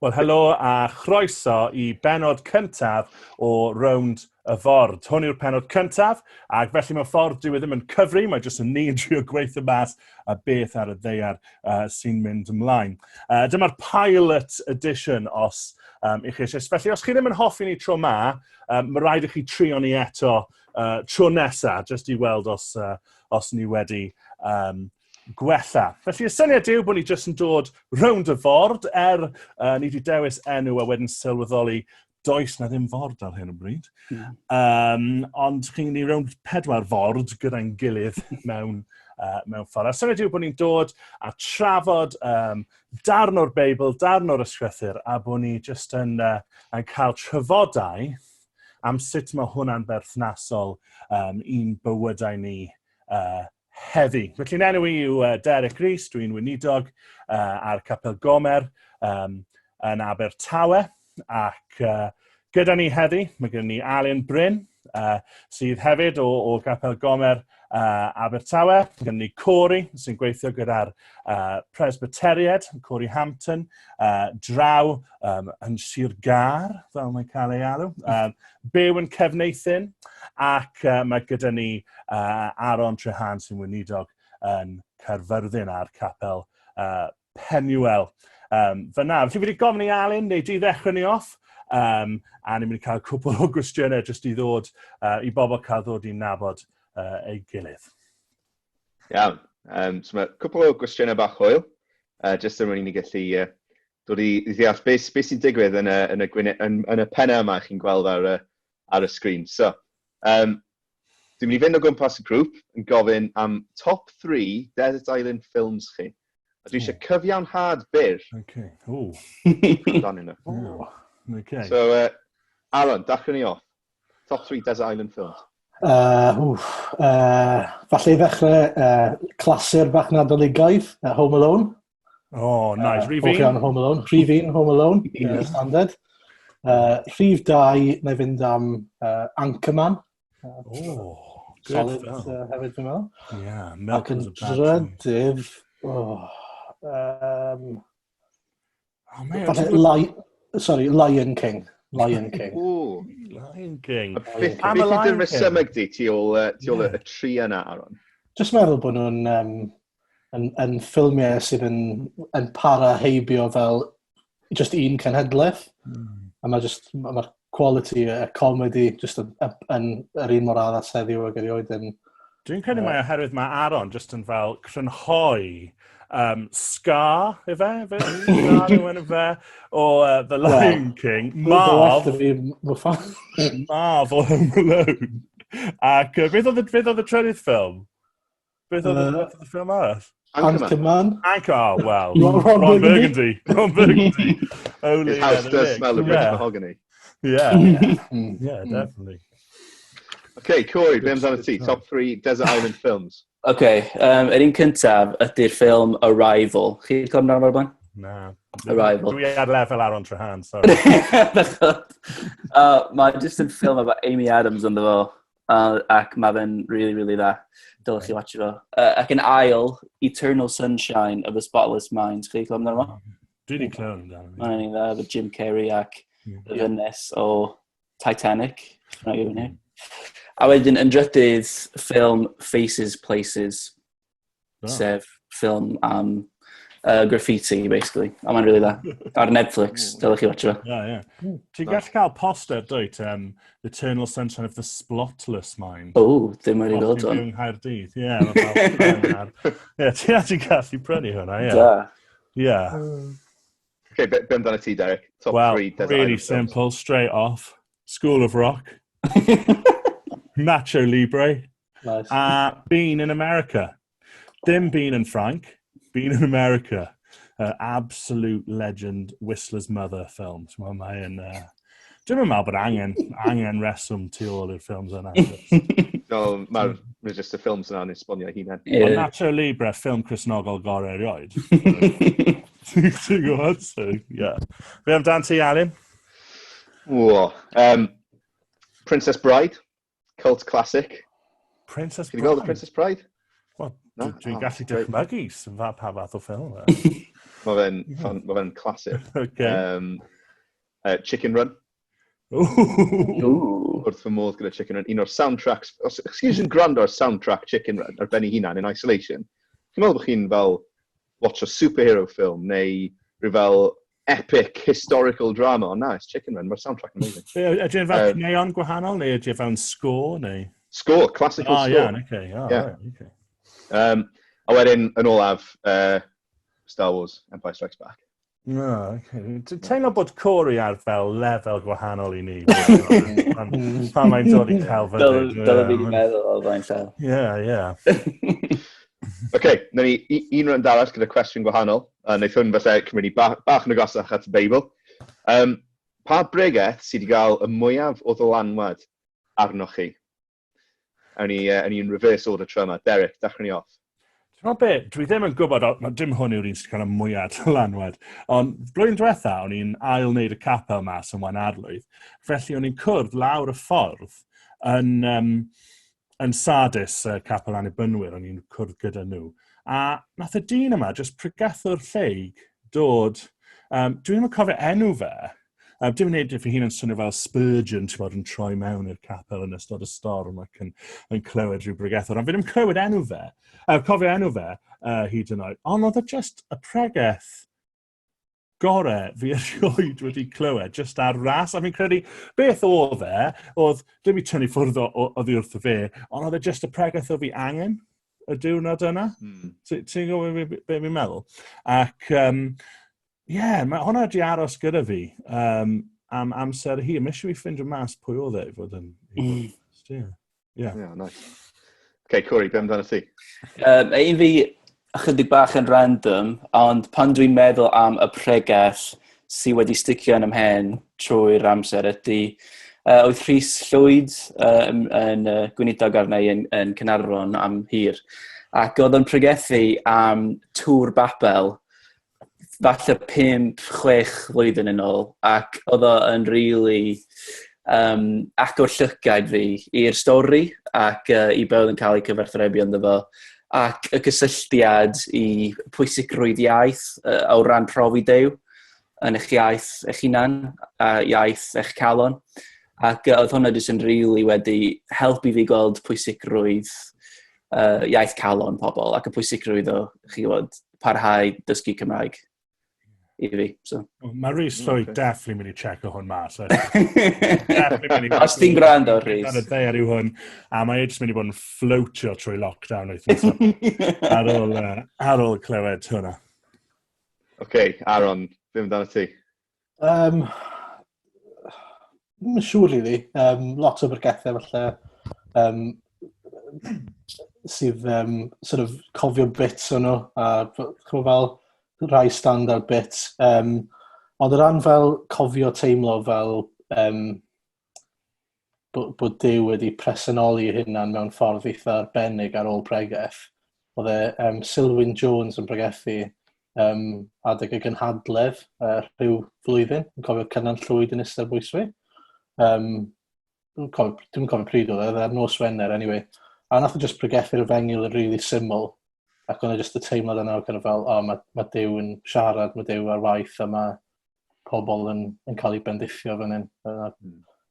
Wel, helo a chroeso i benod cyntaf o Rownd y Ford. Hwn yw'r penod cyntaf, ac felly mewn ffordd dyw e ddim yn cyfri, mae jyst yn ni'n trio gweithio mas a beth ar y ddaear sy'n mynd ymlaen. Dyma'r pilot edition os i chi eisiau. Felly, os chi ddim yn hoffi ni tro ma, mae rhaid i chi trio ni eto tro nesa, jyst i weld os ni wedi gwella. Felly y syniad yw bod ni jyst yn dod rownd y ford, er ni wedi dewis enw a wedyn sylweddoli does na ddim ford ar hyn o bryd. Ond chi'n ni rownd pedwar ford gyda'n gilydd mewn ffordd. A'r syniad yw bod ni'n dod a trafod darn o'r Beibl, darn o'r Ysgrythur, a bod ni jyst yn cael trafodau am sut mae hwnna'n berthnasol i'n bywydau ni heddi. Felly'n enw i yw Derek Rees, dwi'n weinidog ar Capel Gomer yn Abertawe, ac gyda ni heddi, mae gen ni Alun Bryn, sydd hefyd o Gapel Gomer Abertawe. Mae gen ni Corey, sy'n gweithio gyda'r Presbyteriad, Corey Hampton, draw yn Sir Gâr, fel mae'n cael ei alw, byw yn Cefneithin, ac mae gyda ni Aaron Trehan sy'n weinidog yn Caerfyrddin a'r Capel Penuel fyna. Felly fi wedi gofyn i Alun neu di ddechrau ni off, a ni'n mynd i cael cwpl o gwestiynau jyst i ddod, i bobl cael ddod i nabod ei gilydd. Iawn. So mae cwpl o gwestiynau bach hwyl, jyst er mwyn i ni gallu dod i ddeall beth sy'n digwydd yn y pennau yma chi'n gweld ar y sgrin. So, dwi'n mynd i fynd o gwmpas y grŵp yn gofyn am top 3 Desert Island films chi. A dwi eisiau cyfiawnhad byr. Okay. Ooh. Amdanyn nhw. Ooh. Okay. So, Aaron, dechrau ni off. Top 3 Desert Island films. Wff, falle i ddechrau clasur bach Nadoligaidd, Home Alone. Oh, nice. Rhif un? un? Home Alone. Rhif 1, Home Alone, standard. Rhif 2, na i fynd am Anchorman. Oh, good solid film. Hefyd, dwi'n meddwl. Yeah, Ac Milk yn was a bad film. drydydd, oh, Oh, man, falle sorry, Lion King. Lion King. Ooh. Lion King. A beth Am y beth yw dy Lion King? resymeg di tu ôl y tri yna, Aaron? Just meddwl bod nhw'n yn ffilmiau sydd yn para heibio fel just un cenhedlaeth. A mae just, mae'r quality, y comedy, just yn yr un mor addas heddiw ag erioed yn. Dwi'n credu mai oherwydd mae Aaron just yn fel crynhoi Scar, ife? Fe? Scar yw enw fe? O The Lion King. Marv, Marv o Home Alone. Ac beth oedd y trydydd ffilm? Beth oedd y ffilm arall? Anchorman. Anchorman. Anchor, oh, well. Ron Ron Burgundy. Ron Burgundy. Only His house the does mix. smell of rich mahogany. Yeah, definitely. Okay, Corey, be amdano ti? Top 3 Desert Island films. OK, yr un cyntaf ydy'r ffilm Arrival. Chi wedi clywed amdano fo'r blaen? Na. Arrival. Dwi ar lefel Aaron Trahan, sorry. Mae jyst yn ffilm efo Amy Adams ynddo fo, ac mae fe'n really, really dda. Dylech chi watch fo. Ac yn ail, Eternal Sunshine of the Spotless Mind. Chi wedi clywed amdano fo? Dwi wedi clywed amdano. Mae'n un dda, efo Jim Carrey ac y ddynes o Titanic. Hwnna yw hynny. A wedyn yn drydydd, ffilm Faces Places, sef ffilm am graffiti, basically. A mae'n really dda. Ar Netflix, dylech chi watch fo. Yeah. Ti'n gallu cael poster, dwyt, Eternal Sunshine of the Splotless Mind. O, ddim wedi Os gweld ti'n hwn. byw yng Nghaerdydd, ie. Ie, ti'n gallu prynu hwnna, ie. Da. Yeah. Okay, be amdano ti, Derek? Top Well, 3 Desert really Island films. simple, straight off. School of Rock, Nacho Libre, Nice. a Bean in America. Dim Bean in Ffrainc, Bean in America. Absolute legend, Whistler's Mother film. Ti'n mae'n... Dwi'n meddwl bod angen reswm tu ôl i'r ffilms yna. No, mae'r ma just y ffilms yna'n esbonio ei hunain. Ond Nacho Libre, ffilm Cristnogol gorau erioed. Ti'n gwybod? So, yeah. Be amdan ti, Alun? Whoa. Princess Bride, cult classic. Princess Chi wedi gweld Bride? y Princess Bride? Wel, Na? dwi'n Oh, gallu great. dychmygu sy'n fa pa fath o ffilm. E. Mae fe'n ma fe classic. Okay. Chicken Run. Ooh. Wrth fy modd gyda Chicken Run. Un o'r soundtracks, os chi'n yn gwrando ar soundtrack Chicken Run ar ben ei hunan in isolation, chi'n meddwl bod chi'n fel watch a superhero film neu rhyw fel epic historical drama, ond na, it's Chicken Run, mae'r soundtrack yn amazing. Ydy e'n fel caneuon gwahanol, neu ydy e fewn score, neu? Score, classical Oh, score. Yeah, okay. Oh, Yeah. right, okay. A wedyn, yn olaf, Star Wars, Empire Strikes Back. No, okay. Dwi'n teimlo bod Corey ar fel lefel gwahanol i ni pan mae'n dod i celfyddyd. Dyla fi wedi meddwl o flaen llaw. Yeah. OK, nawn ni un rownd arall gyda cwestiwn gwahanol. Wneith hwn falle cymryd ni bach yn agosach at y Beibl. Pa bregeth sydd wedi cael y mwyaf o ddylanwad arnoch chi? Awn ni yn reverse order tro yma. Derek, dechrau ni off. Ti'n gwybod be, dwi ddim yn gwybod, dim hwn yw'r un sy'n cael y mwyaf dylanwad, ond blwyddyn diwetha, o'n i'n ail wneud y capel mas yn Waunarlwydd, felly o'n i'n cwrdd lawr y ffordd yn Sardis, capel Annibynwyr, o'n i'n cwrdd gyda nhw. A nath y dyn yma, just pregethwr lleyg, dod, dwi ddim yn cofio enw fe, dim yn neud fy hun yn swnio fel Spurgeon, ti'n bod, yn troi mewn i'r capel yn ystod y storm ac yn clywed rhyw bregethwr. Ond fi ddim clywed enw fe, cofio enw fe hyd yn oed. Ond oedd e just y pregeth gore fi erioed wedi clywed, just ar ras. A fi'n credu, beth oedd e, oedd, dim i tynnu ffwrdd oddi wrtho fe, ond oedd e just y pregeth o fi angen y diwrnod yna. Ti'n gwybod be fi'n meddwl? Ac, yeah, mae hwnna wedi aros gyda fi am amser hir. Mae eisiau fi ffindio mas pwy oedd e i fod yn... I fod yn honest, yeah. Yeah, nice. OK, Corey, be amdano ti? Un fi ychydig bach yn random, ond pan dwi'n meddwl am y pregeth sydd wedi sticio yn 'y mhen trwy'r amser ydy oedd Rhys Llwyd yn gweinidog arna i yn Caernarfon am hir. Ac oedd o'n pregethu am Tŵr Babel falle 5, 6 flwyddyn yn ôl, ac oedd o yn really agor llygaid fi i'r stori ac i be oedd yn cael ei cyfathrebu ynddo fo ac y cysylltiad i pwysigrwydd iaith o ran profi Duw yn eich iaith eich hunan a iaith eich calon. Ac oedd hwnna jyst yn really wedi helpu fi gweld pwysigrwydd iaith calon pobl ac y pwysigrwydd o, chi gwybod, parhau dysgu Cymraeg i fi. So. Mae Rhys Llwyd definitely mynd i checo hwn mas. Os ti'n gwrando, Rhys. Ar y ddaear yw hwn. A mae e jyst mynd i bod yn floatio trwy lockdown wythnos ar ôl clywed hwnna. OK, Aaron, be amdano ti? Ddim yn siŵr, really. Lot o bregethau falle sydd sort of cofio bits o'n nhw. A ch'mo' fel rhai standard bits. Ond o ran fel cofio teimlo fel bod Duw wedi presenoli ei hunan mewn ffordd eitha arbennig ar ôl pregeth, oedd e Silwyn Jones yn pregethu adeg y gynhadledd rhyw flwyddyn. Yn cofio Cynan Llwyd yn eistedd bwys fi. Dwi'm yn cofio pryd oedd e, oedd e ar nos Wener anyway. A nath o just pregethu'r efengyl yn really syml. Ac oedd e just y teimlad yna o kind of fel, oh, mae Duw yn siarad, mae Duw ar waith a mae pobl yn cael ei bendithio fan hyn.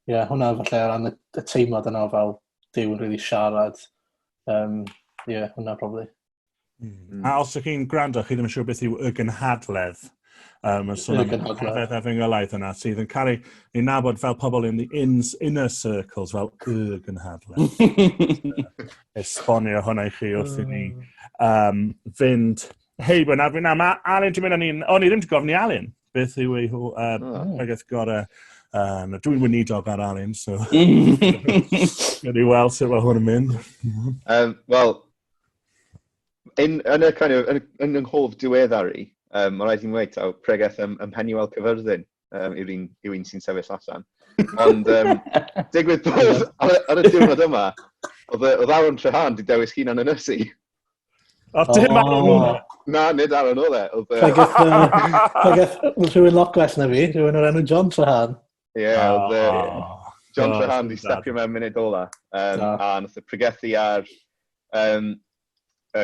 Ie, yeah, hwnna falle o ran y teimlad yna o fel Duw yn really siarad. Yeah, hwnna probably. A os ydych chi'n gwrando, chi ddim yn siŵr beth yw y gynhadledd. Mae'n sôn Y am y gynhadledd. gynhadledd efengylaidd yna, sydd yn cael ei nabod fel pobl in the inner circles, fel y gynhadledd. Esbonio hwnna i chi wrth i ni fynd heibio. Na, na, mae Alun, dwi'n mynd â ni'n... O, ni ddim wedi gofyn i Alun beth yw ei Oh. pregeth gorau. Dwi'n weinidog ar Alun, so gawn ni weld sut mae hwn yn mynd. Wel, yn y kind of, yn yng nghof diweddar i, mae rhaid i'n weud, taw pregeth ym Mhenuel Cyfyrddin yw'r un sy'n sefyll allan. Ond digwydd bod ar y diwrnod yma, oedd Aaron Trahan di dewis hunan ynysu. O, dim Aaron oedd e? Na, nid Aaron oedd e. Oedd, Pregeth rhywun lot gwell na fi, rhywun o'r enw John Trahan. Ie, oedd Oh, John oh, Trahan di dad. stepio mewn munud ola. Da. A nath e pregethu ar y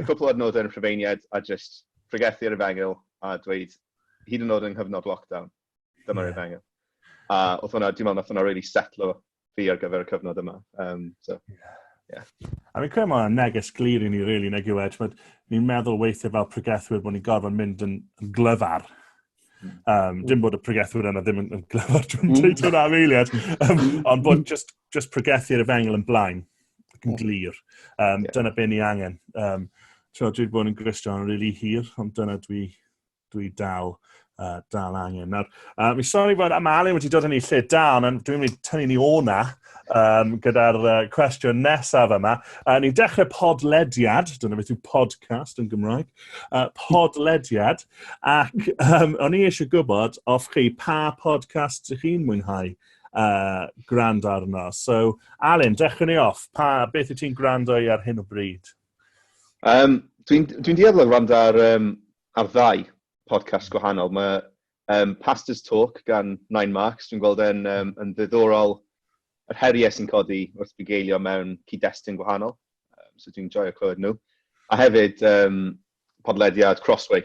cwpl o adnodau yn y Rhufeiniaid a just pregethu ar efengyl a dweud Hyd yn oed yng nghyfnod lockdown, dyma'r efengyl. A oedd hwnna, dwi'n meddwl, nath hwnna really setlo fi ar gyfer y cyfnod yma. So, yeah. A fi'n credu mae'n neges glir i ni, really, nag yw e? Ni'n meddwl weithiau fel pregethwyr bod ni'n gorfod mynd yn glyfar. Dim bod y pregethwyr yna ddim yn glyfar, dwi'n dweud hwnna am eiliad. Ond bod just pregethu'r efengyl yn blaen, ac yn glir. Dyna be ni angen. Dwi wedi bod yn Gristion yn really hir, ond dyna dwi dal angen. Nawr, mi sori bod am Alun wedi dod yn ei lle da, ond dwi'n mynd i tynnu ni o'na gyda'r cwestiwn nesaf yma. Ni'n dechrau podlediad, dyna beth yw podcast yn Gymraeg, podlediad, ac o'n i eisiau gwybod off chi pa podcast ydych chi'n mwynhau gwrando arno. So, Alun, dechrau ni off. Beth wyt ti'n gwrando i ar hyn o bryd? Dwi'n dueddol o gwrando ar ddau podcast gwahanol. Mae Pastor's Talk gan Nine Marks, dwi'n gweld e'n yn ddiddorol yr heriau sy'n codi wrth bugeilio mewn cyd-destun gwahanol. So dwi'n joio clywed nhw. A hefyd podlediad Crossway.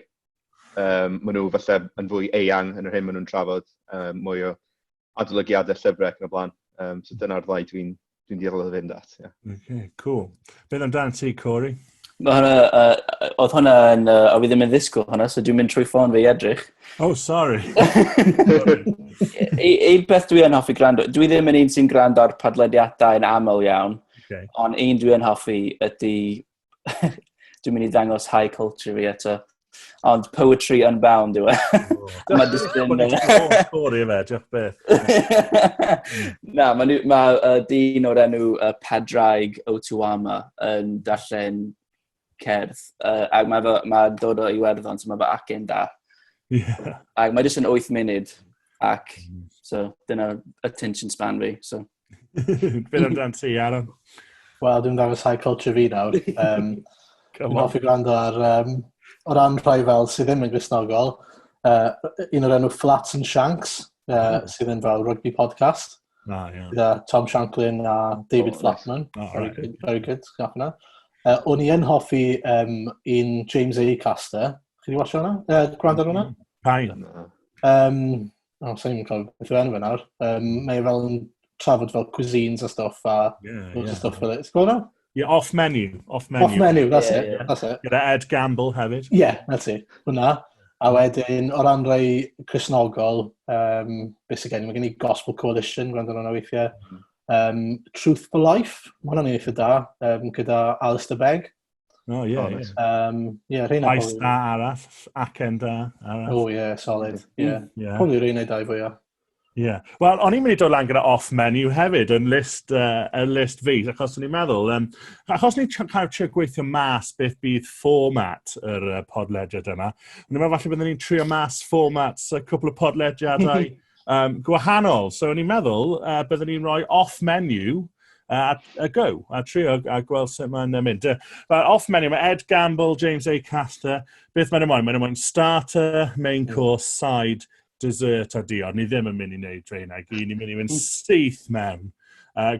Maen nhw falle yn fwy eang yn yr hyn maen nhw'n trafod, mwy o adolygiadau llyfrau ac yn y blaen. So dyna'r ddau dwi'n dueddol o fynd at. Yeah. Okay, cool. Beth amdano ti, Corey? Mae hwnna, oedd hwnna yn, o fi ddim yn ddisgwyl hwnna, so dwi'n mynd trwy ffôn fi i edrych. Oh, sorry. Un peth dwi yn hoffi gwrando, dwi ddim yn un sy'n gwrando ar podlediadau yn aml iawn, ond un dwi yn hoffi ydy, dwi'n mynd i ddangos high culture fi eto, ond Poetry Unbound yw e. Oh. Mae jyst yn Corey efe, diolch beth. Na, mae dyn o'r enw Padraig Otuama yn darllen cerdd, ac mae dod o Iwerddon, so mae fy acen da. Ac mae jyst yn 8 munud, ac so dyna attention span fi. So. Beth amdan ti, Aaron? Wel, dwi'n dangos high culture fi nawr. Come Dwi'n on. hoffi gwrando ar, o ran rhai fel sydd ddim yn Gristnogol, un o'r enw Flats and Shanks, sydd yn fel rugby podcast. Yeah. Gyda Tom Shanklin a David Oh, nice. Flatman. Oh, Very right. good, very good. Gath hwnna. O'n i yn hoffi un James Acaster. Chi wedi watcho hwnna? Gwrando ar hwnna? Pain. Na. Oh, sa'n i'n cofio beth yw enw fe nawr. Mae e fel yn trafod fel cuisines a stuff a loads of stuff fel it. Ti'n gwybod hwnna? Yeah, off menu. Off menu. Off menu, that's it. Yeah. That's it. Gyda Ed Gamble hefyd. Yeah, that's it. Hwnna. A wedyn, o ran rai Cristnogol, beth sydd gen i, mae gen i Gospel Coalition, gwrando ar hwnna weithiau. Truth for Life, mae hwnna'n eitha da, gyda Alistair Begg. Oh, yeah, Oh, nice. yeah. Yeah, rheina Ice probably. da arall, acen da arall. Oh, yeah, solid. Yeah. Yeah. Probably rheina dau fwyaf. Yeah. Wel, o'n i'n mynd i dod lan gyda off menu hefyd yn list fi, achos o'n i'n meddwl, achos ni'n kind of trio gweithio mas beth bydd format yr podlediad yma, o'n i'n meddwl falle byddwn ni'n trio mas formats y cwpl o podlediadau gwahanol. So o'n i'n meddwl byddwn ni'n rhoi off menu a go, a trio a gweld sut mae'n mynd. But off menu, mae Ed Gamble, James Acaster, beth mae'n ymlaen? Mae'n ymlaen starter, main course, side, dessert a diod. Ni ddim yn mynd i wneud rheina i gyd, ni'n mynd i fynd syth mewn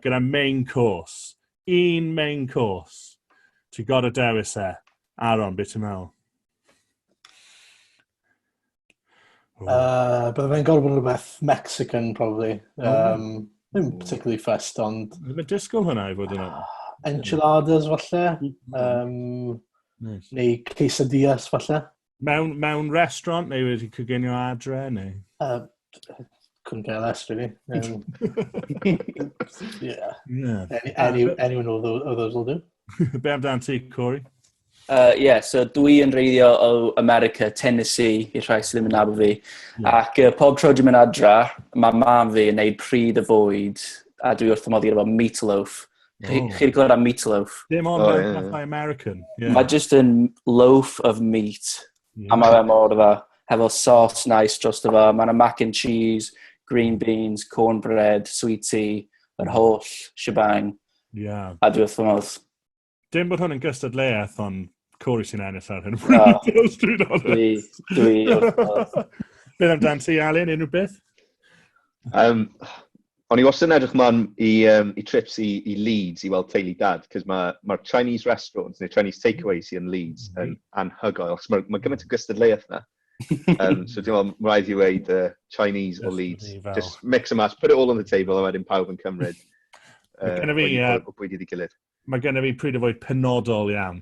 gyda main course. Un main course. Ti'n gorfod dewis e. Aaron, beth ti'n meddwl? Oh. Bydde fe'n gorfod bod yn rhywbeth Mexican, probably. Ddim particularly fussed, ond Ddim yn disgwyl hwnna i fod yn honest. Enchiladas, falle. Nice. Neu quesadillas, falle. Mewn restaurant neu wedi coginio adre, neu? Couldn't care less, really. Yeah. Anyone of those will do. Be amdan ti, Corey? Yeah, so dwi yn reiddio o America, Tennessee, i'r rhai sydd ddim yn nabod fi. Ac pob tro dwi'n mynd adra, mae mam fi yn neud pryd y fwyd, a dwi wrth fy modd gyda fo meatloaf. Chi wedi clywed am meatloaf? Dim ond Oh, mewn yeah. pethau American. Yeah. Mae just yn loaf of meat. A mae fe mor dda. Hefo sauce nice dros fo. Mae yna mac and cheese, green beans, cornbread, sweet tea, yr holl shebang. A dwi wrth fy modd. Dim bod hwn yn gystadleuaeth, ond Corey sy'n ennill ar hyn. No. Os dwi'n honest. Dwi wrth fy modd. Beth amdan ti, Alun, unrhyw beth? O'n i wastad yn edrych mlaen i trips i Leeds i weld teulu dad, cos ma Chinese restaurants neu Chinese takeaways sy'n Leeds yn anhygoel, achos mae gymaint o gystadleuaeth na. So dwi'n meddwl, mae rhaid i weud Chinese o Leeds. Just mix and match, put it all on the table, a wedyn pawb yn cymryd o bwyd iddi gilydd. Mae gennym fi pryd o fwyd penodol iawn.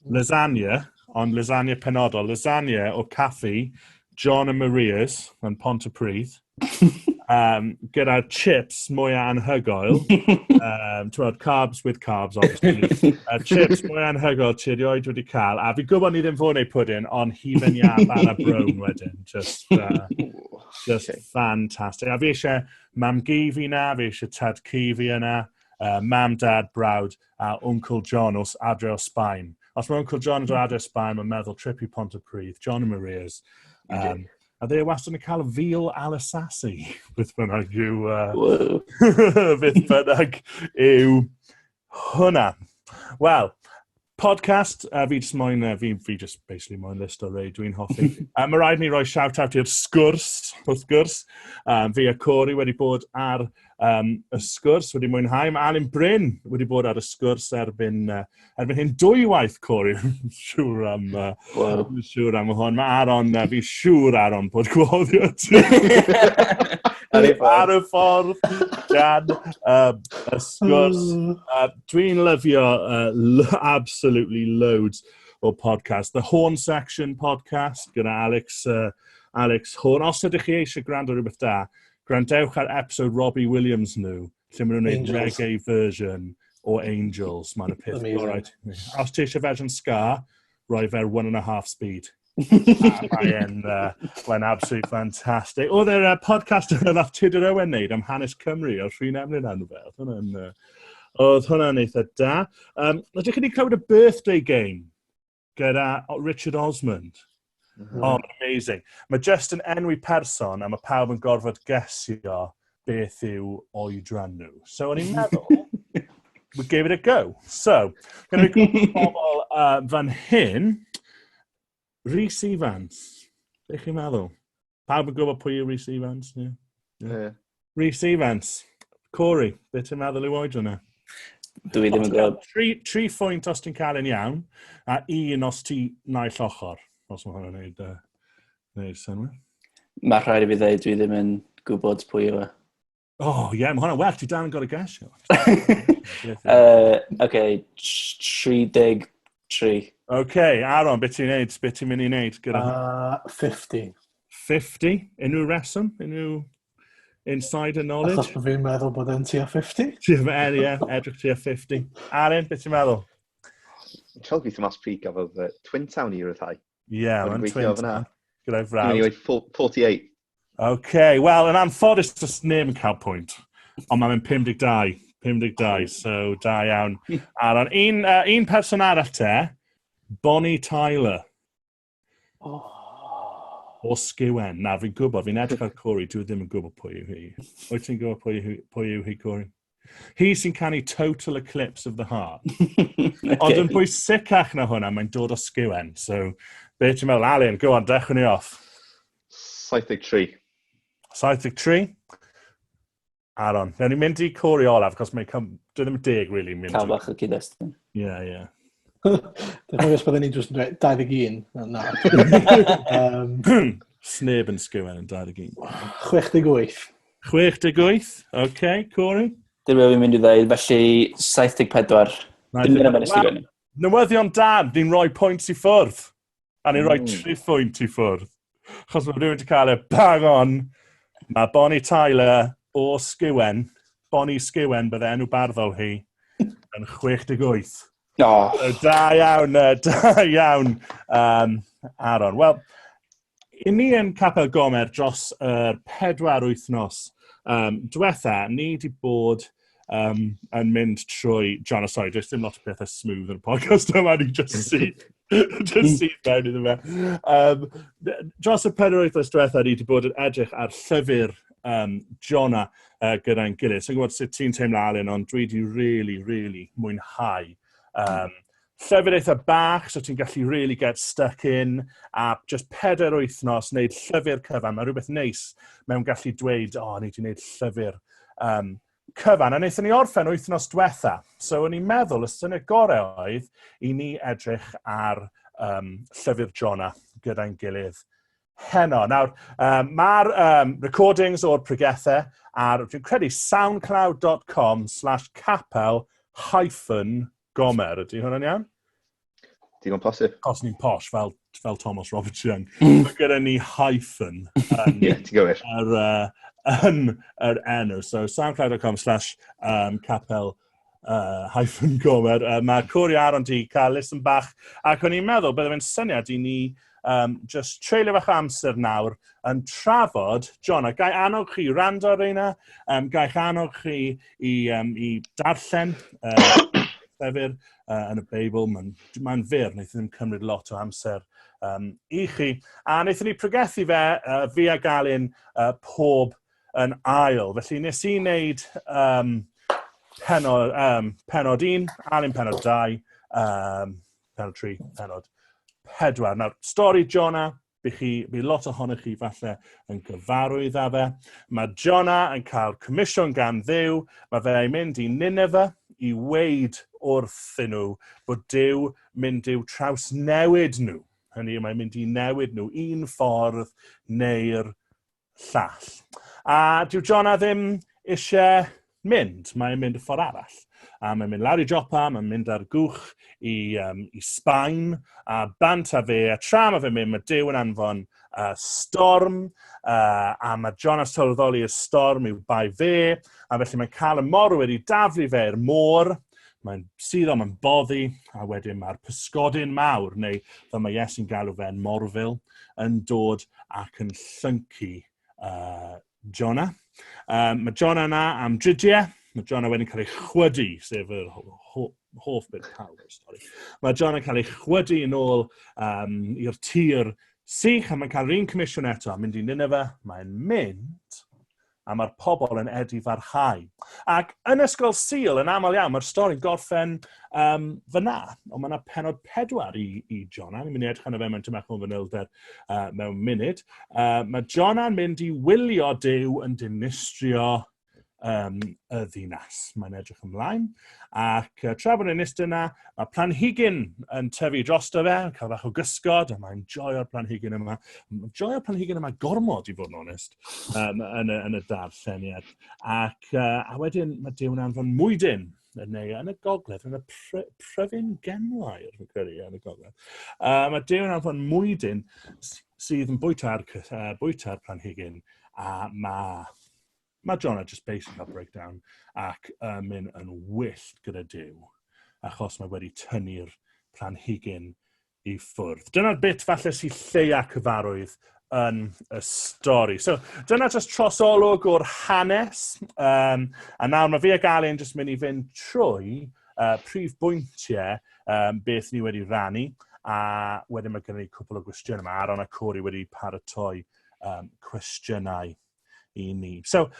Lasagna, ond lasagna penodol. Lasagna o caffi John and Maria's yn Pontypridd, gyda chips mwy anhygoel. Ti'n carbs with carbs, obviously. Chips mwy anhygoel ti erioed wedi cael. A fi gwybod ni ddim fod wneud pwdin, ond hufen iâ bara brown wedyn. Just fantastic. A fi eisiau mam-gu fi na, fi eisiau tad-cu fi yna, mam, dad, brawd a Uncle John o adre o Sbaen. Os mae Uncle John yn dod adre o Sbaen, mae'n meddwl trip i Pontypridd, John and Maria's. A dde wastad yn cael veal al asasi, beth bynnag yw hwnna. Wel, podcast, fi just moyn, fi just basically moyn list o rei dwi'n hoffi. Mae rhaid ni roi shout-out i'r Sgwrs, wrth gwrs. Fi a Corey wedi bod ar y Sgwrs, wedi mwynhau. Mae Alun Bryn wedi bod ar y Sgwrs erbyn hyn dwywaith, Corey. Siŵr am hwn. Mae Aaron, fi siŵr Aaron bod gwahoddio ti. Ar y ffordd gan y Sgwrs. Dwi'n lyfio absolutely loads o podcast. The Horn Section podcast gyda Alex Horn. Os ydych chi eisiau gwrando rhywbeth da, gwrandewch ar episode Robbie Williams nhw, lle maen nhw'n gwneud reggae version o Angels. Mae'n y peth gorau. Os ti eisiau version ska, roi fe'r 1.5 speed. Mae'n absolutely fantastic. Oedd e'r podcast yna nath Tudur Owen wneud am hanes Cymru o'r Rhun Emlyn anw fe. Oedd hwnna'n eitha da. Ydych chi wedi clywed y Birthday Game gyda Richard Osmond? Oh, amazing. Mae just yn enwi person a mae pawb yn gorfod gesio beth yw oedran nhw. So, o'n i'n meddwl, we gave it a go. So, gyda fi bobl fan hyn, Rhys Ifans. Be chi'n meddwl? Pawb yn gwybod pwy yw Rhys Ifans? Yeah. Rhys Ifans. Corey, beth ti'n meddwl yw oedran yna? Dwi ddim yn gwybod. Tri phwynt os ti'n cael yn iawn, a un os ti naill ochr. Os mae hwnna'n neud synnwyr. Mae rhaid i fi ddweud dwi ddim yn gwybod pwy yw e. Oh, ie, yeah, mae hwnna'n well. Ti dal yn gorau gesio. Okay, 33. Okay, Aaron, beth ti'n neud? Beth ti'n mynd i neud? Gyda? 50. 50? Unrhyw reswm? Unrhyw insider knowledge? Achos bod fi'n meddwl bod e'n tua 50. Ti'n meddwl, ie, edrych tua 50. Aaron, beth ti'n meddwl? Ti'n gweithio mas pryd gafodd Twin Town i ryddhau. Ie, yeah, mae'n Twin Town. Gyda'i frawd. 48. OK, wel, yn anffodus, does neb yn cael pwynt. Ond mae'n 52. 52, so da iawn. Aaron, un person arall te, Bonnie Tyler. Oh. O Sgiwen. Na, fi'n gwybod, fi'n edrych ar Corey, dwi ddim yn gwybod pwy yw hi. Wyt ti'n gwybod pwy yw hi, Corey? Hi sy'n canu Total Eclipse of the Heart. Okay. Ond yn bwysicach na hwnna, mae'n dod o Sgiwen. So, be ti'n meddwl, Alun, go on, dechrau ni off. 73. 73? Aaron, newn ni mynd i Corey olaf, cos mae'n dwi ddim yn deg, really. Mynd Cael bach o cyd-destun. Ie. Dwi'n cofio os byddwn ni jyst yn dweud 21. Na. Sneb yn Sgiwen yn 21. 68. 68? OK, Corey? Dim fi'n mynd i ddweud, felly 74. Dim dyna fe'n ysgrifennu. Newyddion da, ni'n rhoi pwynt i ffwrdd. A ni'n rhoi 3 phwynt i ffwrdd. Achos mae rhywun wedi cael e bang on. Mae Bonnie Tyler o Sgiwen, Bonnie Sgiwen bydde enw barddol hi, yn 68. Oh. So, da iawn, da iawn, Aaron. Wel, i ni yn Capel Gomer dros yr 4 wythnos diwetha, ni wedi bod yn mynd trwy. John, oh, sorry, does dim lot o pethau smooth yn y podcast yma, ni just syth mewn iddo fe. Dros y 4 wythnos diwetha, ni wedi bod yn edrych ar llyfr Jonah gyda'n gilydd. So, gwybod sut ti'n teimlo, Alun, ond dwi wedi really, really mwynhau. Llyfr eitha bach, so ti'n gallu really get stuck in, a just 4 wythnos wneud llyfr cyfan. Mae rhywbeth neis mewn gallu dweud, "O, oh, ni wedi gwneud llyfr cyfan." A wnaethon ni orffen wythnos diwetha. So, o'n i'n meddwl, y syniad gorau oedd i ni edrych ar llyfr Jonah gyda'n gilydd. heno. Nawr, mae'r recordings o'r pregethau ar, dwi'n credu, soundcloud.com/capel-gomer. Ydy hwnna'n iawn? Digon posib. Os ni'n posh, fel Thomas Robert Young. Mae gyda ni hyphen yn, yeah, ti'n gywir. Yn yr enw. So, soundcloud.com/capel -gomer. Mae Corey Aaron di cael listen bach, ac o'n i'n meddwl bydde fe'n syniad i ni just treulio bach o amser nawr yn trafod Jonah. Gai annog chi wrando ar reina, gai annog chi i darllen llyfr yn y Beibl. Mae'n fyr, wnaeth ddim cymryd lot o amser i chi. A wnaethon ni pregethu fe, fi a Galun, pob yn ail. Felly nes i wneud pennod 1, Alun pennod 2, pennod 3, pennod 4. Nawr, stori Jonah, bu lot ohonych chi falle yn gyfarwydd â fe. Mae Jonah yn cael comisiwn gan Dduw. Mae fe'n mynd i Nineveh i weud wrthyn nhw bod Duw mynd i'w trawsnewid nhw. Hynny yw, mae'n mynd i newid nhw un ffordd neu'r llall. A dyw Jonah ddim eisiau mynd, mae'n mynd y ffordd arall. A mae'n mynd lawr i Joppa, mae'n mynd ar gwch i Sbaen, a bant â fe, a tra mae fe'n mynd, mae Duw yn anfon storm, a mae Jonah sylweddoli y storm yw bai fe, a felly mae'n cael y morwyr i daflu fe i'r môr, mae'n suddo, mae'n boddi, a wedyn mae'r pysgodyn mawr, neu fel mae Iesu'n galw fe'n morfil, yn dod ac yn llyncu Jonah. Mae Jonah yna am dridiau, mae Jonah wedyn cael ei chwydu, sef yr hoff bit pawb o'r stori. Mae Jonah cael ei chwydu yn ôl i'r tir sych, a mae'n cael yr un comisiwn eto, mynd i Nineveh, mae'n mynd, a mae'r pobl yn edifarhau. Ac yn Ysgol Sul, yn aml iawn, mae'r stori'n gorffen fyna. Ond mae yna pennod 4 i Jonah. Ni'n mynd i edrych arno fe mewn tymach o fanylder mewn munud. Mae Jonah'n mynd i wylio Duw yn dinistrio y ddinas. Mae'n edrych ymlaen. Ac tra bod e'n iste yna, mae planhigyn yn tyfu drosto fe, yn cael bach o gysgod, a mae'n joio'r planhigyn yma. Mae'n joio'r planhigyn yma gormod, i fod yn onest, yn y darlleniad. Ac a wedyn mae Duw yn anfon mwydyn, neu yn y gogledd, yn y pryfyn genwair, fi'n credu, yn y gogledd. Mae Duw yn anfon mwydyn sydd yn bwyta'r planhigyn, a mae Jonah just basically cael breakdown ac mynd yn wyllt gyda Duw, achos mae wedi tynnu'r planhigyn i ffwrdd. Dyna'r bit falle sy'n lleia cyfarwydd yn y stori. So, dyna just trosolwg o'r hanes. A nawr mae fi a Galun just mynd i fynd trwy prif bwyntiau beth ni wedi rannu. A wedyn mae gennym ni cwpl o gwestiynau. Mae Aaron a Corey wedi paratoi cwestiynau i ni. So,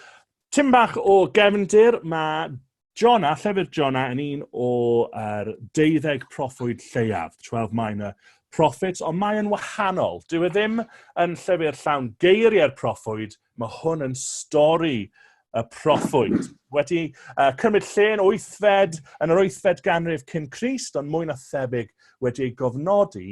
tim bach o gefndir, mae Jonah, llyfr Jonah, yn un o'r 12 proffwyd lleiaf, 12 minor prophets, ond mae yn wahanol. Dyw e ddim yn llyfr llawn geiriau'r proffwyd, mae hwn yn stori y proffwyd. Wedi cymryd lle yn yr 8fed ganrif cyn Crist, ond mwy na thebyg wedi ei gofnodi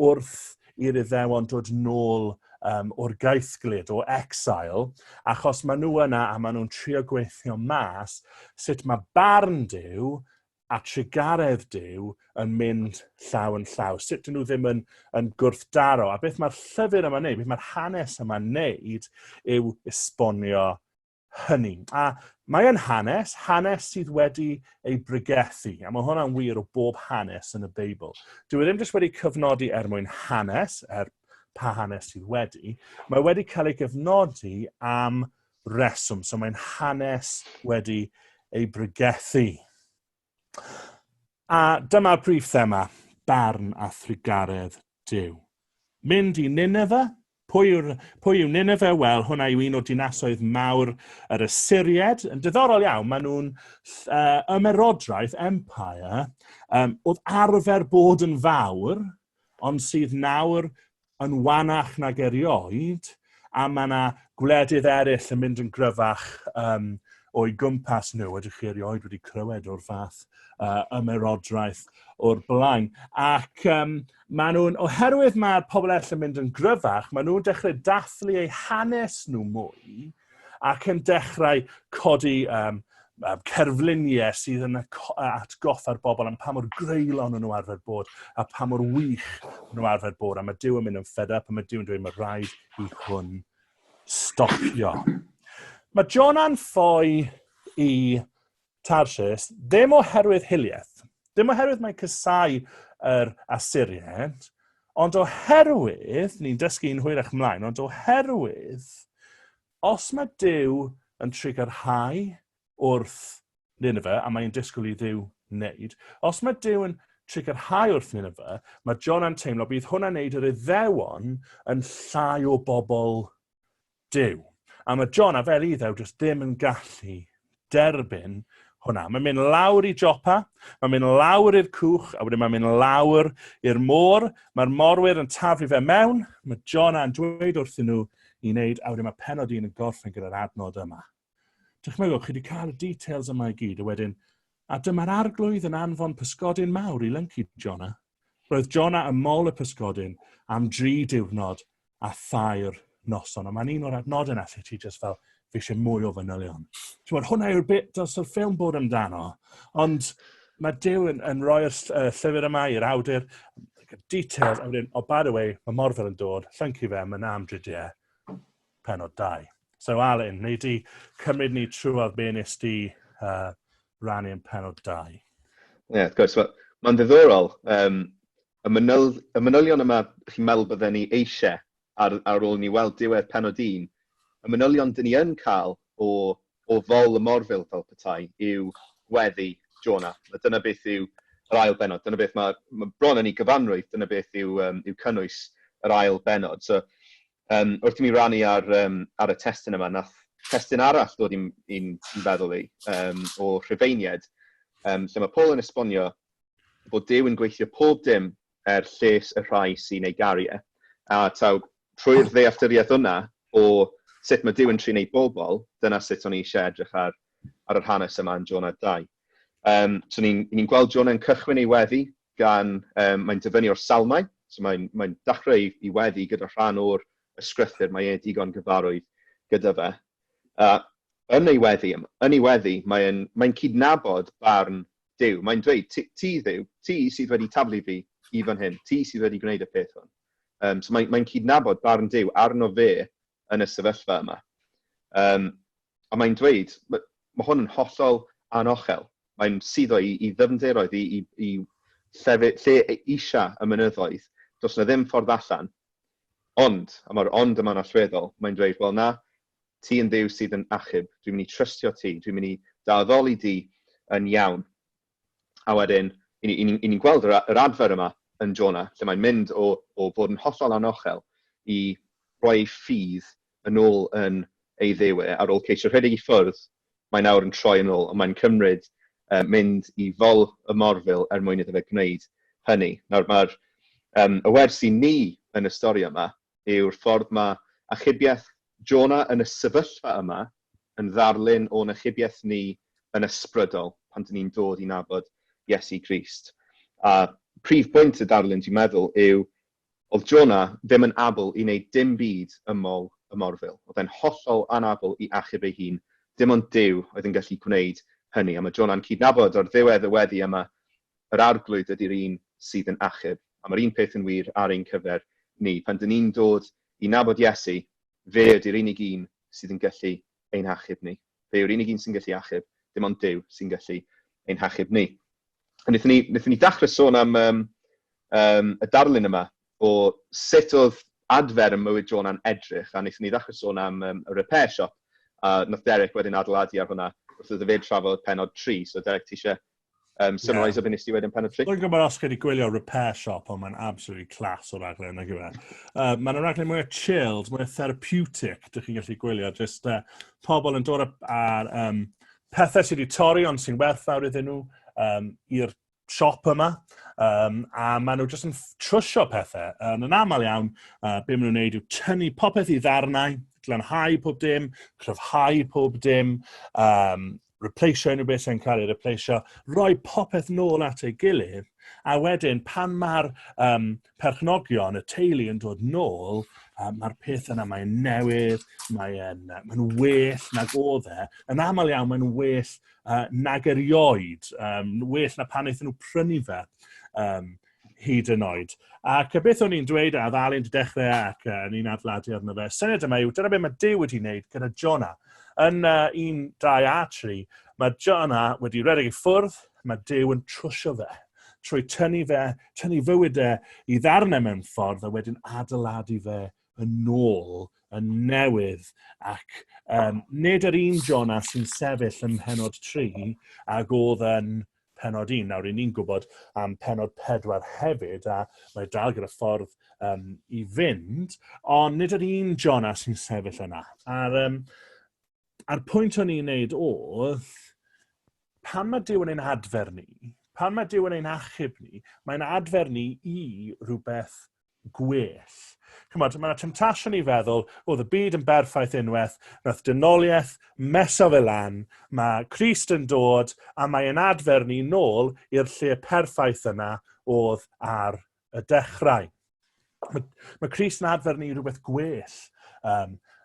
wrth i'r Iddewon dod nôl o'r gaethglud, o exile, achos maen nhw yna a maen nhw'n trio gweithio mas sut mae barn Duw a trugaredd Duw yn mynd llaw yn llaw. Sut dyn nhw ddim yn gwrthdaro. A beth mae'r llyfr yma'n neud, beth mae'r hanes yma'n neud, yw esbonio hynny. A mae yn hanes, hanes sydd wedi ei bregethu, a mae hwnna'n wir o bob hanes yn y Beibl. Dyw e ddim jyst wedi cyfnodi er mwyn hanes, er pa hanes sydd wedi, mae wedi cael ei gyfnodi am reswm, so mae'n hanes wedi ei bregethu. A dyma'r prif thema, barn a thrugaredd Duw. Mynd i Nineveh. Pwy yw Nineveh? Wel, hwnna yw un o dinasoedd mawr yr Assyried. Yn diddorol iawn, maen nhw'n ymerodraeth, empire, oedd arfer bod yn fawr, ond sydd nawr yn wanach nag erioed, a mae yna gwledydd eraill yn mynd yn gryfach. o'i gwmpas nhw. Ydych chi erioed wedi clywed o'r fath ymerodraeth o'r blaen? Ac maen nhw'n, oherwydd mae'r pobl eraill yn mynd yn gryfach, maen nhw'n dechrau dathlu eu hanes nhw mwy ac yn dechrau codi cerfluniau sydd yn atgoffa'r bobl am pa mor greulon o'n nhw arfer bod a pa mor wych o'n nhw arfer bod. A mae Duw yn mynd yn fed up a mae Duw yn dweud mae rhaid i hwn stopio. Mae Jona'n ffoi i Tarsus ddim oherwydd hiliaeth, ddim oherwydd mae'n cysau yr Assyriaid, ond oherwydd, ni'n dysgu un hwyrach mlaen, ond oherwydd, os mae Duw yn trugarhau wrth Nineveh, a mae'n disgwyl i Dduw wneud, os mae Duw yn trugarhau wrth Nineveh, mae Jona'n teimlo bydd hwnna'n neud yr Iddewon yn llai o bobl Duw. A mae Jona fel Iddew jyst ddim yn gallu derbyn hwnna. Mae'n mynd lawr i Jopa, mae'n mynd lawr i'r cwch, a wedyn mae'n mynd lawr i'r môr. Mae'r morwyr yn taflu fe mewn, mae Jona yn dweud wrthyn nhw i wneud, a wedyn mae penod un yn gorffen gyda'r adnod yma. Dychmygwch, chi wedi cael y details yma i gyd, a wedyn, a dyma'r arglwydd yn anfon pysgodyn mawr i lyncu Jona. Roedd Jona ym mol y pysgodyn am dri diwrnod a thair noson. A mae'n un o'r adnodau yna lle ti just fel, fi eisiau mwy o fanylion. Ti'n bod, hwnna yw'r bit dylse'r ffilm bod amdano. Ond mae Duw yn rhoi'r llyfr yma i'r awdur, details, a wedyn, oh, by the way, mae Morfil yn dod, llyncu fe, mae'n am dridiau, penod 2. So Alun, nei di cymryd ni trwodd be nes di rannu yn penod 2? Ie, yeah, wrth gwrs. Well, mae'n ddiddorol. Y, manyl, y manylion yma chi'n meddwl bydden ni eisiau ar ôl ni weld diwedd penod 1, y manylion dyn ni yn cael o fol y morfil fel petai yw gweddi Jonah. A dyna beth yw yr ail benod. Dyna beth mae bron yn ei gyfanrwydd, dyna beth yw cynnwys yr ail benod. So, wrth i mi rannu ar y testun yma, nath testun arall ddod i'n feddwl i, o Rhufeiniaid, lle mae Paul yn esbonio bod Duw yn gweithio pob dim er lles y rhai sy'n ei garu e. A taw, trwy'r ddealltwriaeth yna o sut mae Duw yn trin ei bobl, dyna sut o'n i eisiau edrych ar yr hanes yma yn Jonah 2. So ni gweld Jonah yn cychwyn ei weddi gan, mae'n dyfynnu o'r Salmau, so mae'n dechrau i weddi gyda rhan o'r ysgrythur, mae e digon gyfarwydd gyda fe. Yn ei weddi, mae'n cydnabod barn Duw. Mae'n dweud, ti Dduw, ti sydd wedi taflu fi i fan hyn, ti sydd wedi gwneud y peth hwn. So mae'n cydnabod barn Duw arno fe yn y sefyllfa yma. A mae'n dweud, mae hwn yn hollol anochel. Mae'n suddo i ddyfnderoedd, i llefydd, lle isa y mynyddoedd. Does na ddim ffordd allan. Ond, a mae'r ond yma'n allweddol, mae'n dweud, wel na, ti yn Dduw sydd yn achub. Dwi'n mynd i trystio ti, dwi'n mynd i dy addoli di yn iawn. A wedyn, i ni'n ni gweld yr adfer yma yn Jonah, lle mae'n mynd o fod yn hollol anochel i roi ffydd yn ôl yn ei Dduw e, ar ôl ceisio rhedeg i ffwrdd, mae nawr yn troi yn ôl, ond mae'n cymryd mynd i fol y morfil er mwyn iddo fe gwneud hynny. Nawr mae'r y wers i ni yn y stori yma yw'r ffordd mae achubiaeth Jonah yn y sefyllfa yma yn ddarlun o'n achubiaeth ni yn ysbrydol pan dyn ni'n dod i nabod Iesu Grist. A prif bwynt y darlun dwi'n meddwl yw oedd Jonah ddim yn abl i wneud dim byd ym mol y morfil. Oedd e'n hollol anabl i achub ei hun. Dim ond Duw oedd yn gallu gwneud hynny. A mae Jonah'n cydnabod o'r ddiwedd y weddi yma, yr arglwydd ydy'r un sydd yn achub. A mae'r un peth yn wir ar ein cyfer ni. Pan dyn ni'n dod i nabod Iesu, fe ydy'r unig un sydd yn gallu ein hachub ni. Fe yw'r unig un sy'n gallu achub, dim ond Duw sy'n gallu ein hachub ni. A wnaethon ni dechrau sôn am y darlun yma o sut oedd adfer ym mywyd Jonah'n edrych, a wnaethon ni ddechrau sôn am y repair shop, a nath Derek wedyn adeiladu ar hwnna wrth iddo fe trafod penod 3. So Derek, ti eisiau summarise o beth nes ti wedyn penod 3? Dwi'n gwybod os chi wedi gwylio Repair Shop, ond mae'n absolutely class o raglen, nag yw e. Mae'n raglen mwy o chilled, mwy o therapeutic, dych chi'n gallu gwylio. Just pobl yn dod ar pethau sydd wedi torri ond sy'n werthfawr iddyn nhw i'r siop yma, a maen nhw jyst yn trwsio pethau. Yn aml iawn, be maen nhw'n neud yw tynnu popeth i ddarnau. glanhau pob dim, cryfhau pob dim, replaceio unrhyw beth sy'n cael ei replaceio, rhoi popeth nôl at ei gilydd, a wedyn pan mae'r perchnogion, y teulu yn dod nôl, mae'r peth yna, mae'n newydd, mae'n mae well nag oedd e. Yn aml iawn, mae'n well nag erioed, well na pan wnaethon nhw prynu fe. Hyd yn oed. Ac y beth o'n i'n dweud, a ddal i'n dechrau ac ni'n adeiladu arno fe, syniad yma yw, dyna beth mae Duw wedi wneud gyda Jonah. Yn 1, 2 a 3, mae Jonah wedi redeg i ffwrdd, mae Duw yn trwsio fe trwy tynnu fe, tynnu fywyd e i ddarnau mewn ffordd a wedyn adeiladu fe yn ôl, yn newydd, ac nid yr un Jonah sy'n sefyll ym mhenod 3 ag oedd yn penod 1. Nawr, ni'n gwybod am penod 4 hefyd, a mae dal gyda ffordd i fynd, ond nid yr un Jonah sy'n sefyll yna. A'r, a'r pwynt o'n i'n neud oedd, pan mae Duw yn ein adfer ni, pan mae Duw yn ein achub ni, mae'n adfer ni i rhywbeth gwell. Chymod, mae yna temptasiwn i feddwl, oedd y byd yn berffaith unwaith, nath dynoliaeth meso fe lan, mae Crist yn dod a mae e'n adfer ni nôl i'r lle perffaith yna oedd ar y dechrau. Mae, mae Crist yn adfer ni rhywbeth gwell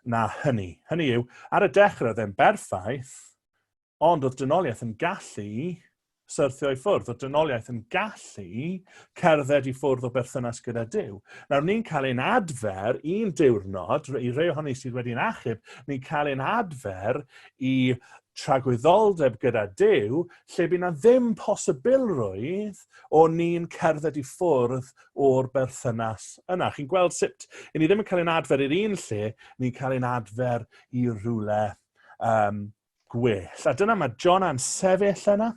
na hynny. Hynny yw, ar y dechrau oedd e'n berffaith, Ond oedd dynoliaeth yn gallu syrthio i ffwrdd, oedd dynoliaeth yn gallu cerdded i ffwrdd o berthynas gyda Duw. Nawr, ni'n cael ein adfer un diwrnod, i rei ohoni sydd wedi'n achub, ni'n cael ein adfer i tragwyddoldeb gyda Duw, lle bydd na ddim posibilrwydd o ni'n cerdded i ffwrdd o'r berthynas yna. Chi'n gweld sut, i ni ddim yn cael ein adfer i'r un lle, ni'n cael ein adfer i rhywle gwell. A dyna mae Jonah'n sefyll yna,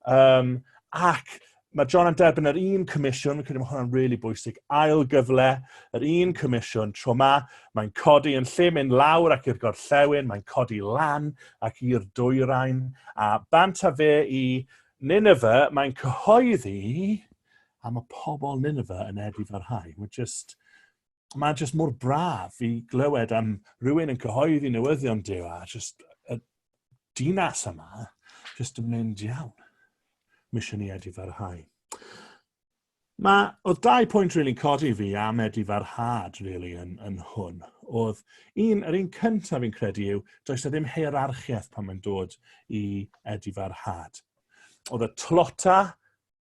ac mae Jonah'n derbyn yr un comisiwn, fi'n credu mae hwnna'n really bwysig, ail gyfle, yr un comisiwn, tro ma, mae'n codi yn lle mynd lawr ac i'r gorllewin, mae'n codi lan ac i'r dwyrain, a bant a fe i Nineveh, mae'n cyhoeddi am y pobl Nineveh yn edifarhau. Mae just, mae'n just mor braf i glywed am rhywun yn cyhoeddi newyddion Duw a just y dinas yma just yn mynd iawn. Mission i edifarhau. Mae, oedd dau pwynt really codi fi am edifarhad really, yn, yn hwn. Oedd un, yr un cyntaf fi'n credu yw, does na ddim hierarchiaeth pan mae'n dod i edifarhad. Oedd y tlota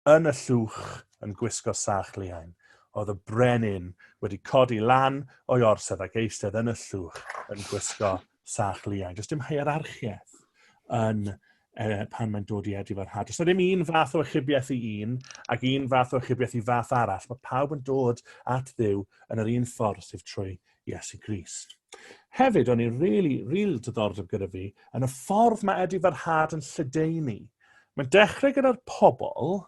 yn y llwch yn gwisgo sach liain. Oedd y brenin wedi codi lan o'i orsedd ac eistedd yn y llwch yn gwisgo sach liain. Does dim hierarchiaeth yn pan mae'n dod i edifarhad. Does ddim un fath o achubiaeth i un ac un fath o achubiaeth i fath arall. Mae pawb yn dod at Dduw yn yr un ffordd sef trwy Iesu Grist. Hefyd, o'n i'n really, really diddordeb gyda fi yn y ffordd mae edifarhad yn lledaenu. Mae'n dechrau gyda'r pobl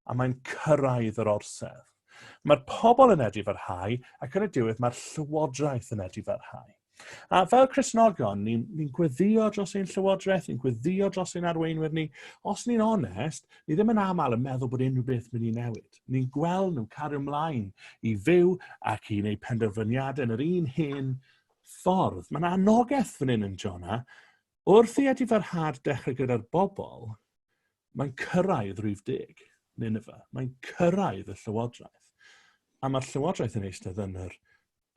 a mae'n cyrraedd yr orsedd. Mae'r pobl yn edifarhau ac yn y diwedd mae'r llywodraeth yn edifarhau. A fel Cristnogion, ni'n ni gweddio dros ein llywodraeth, ni'n gweddio dros ein arweinwyr ni. Os ni'n onest, ni ddim yn aml yn meddwl bod unrhyw beth mynd i newid. Ni'n gweld nhw'n cario ymlaen i fyw ac i wneud penderfyniadau yn yr un hen ffordd. Mae'n anogaeth fan hyn yn Jonah. Wrth i edifarhad dechrau gyda'r bobl, mae'n cyrraedd rhif deg, Nineveh. Mae'n cyrraedd y llywodraeth. A mae'r llywodraeth yn eistedd yn yr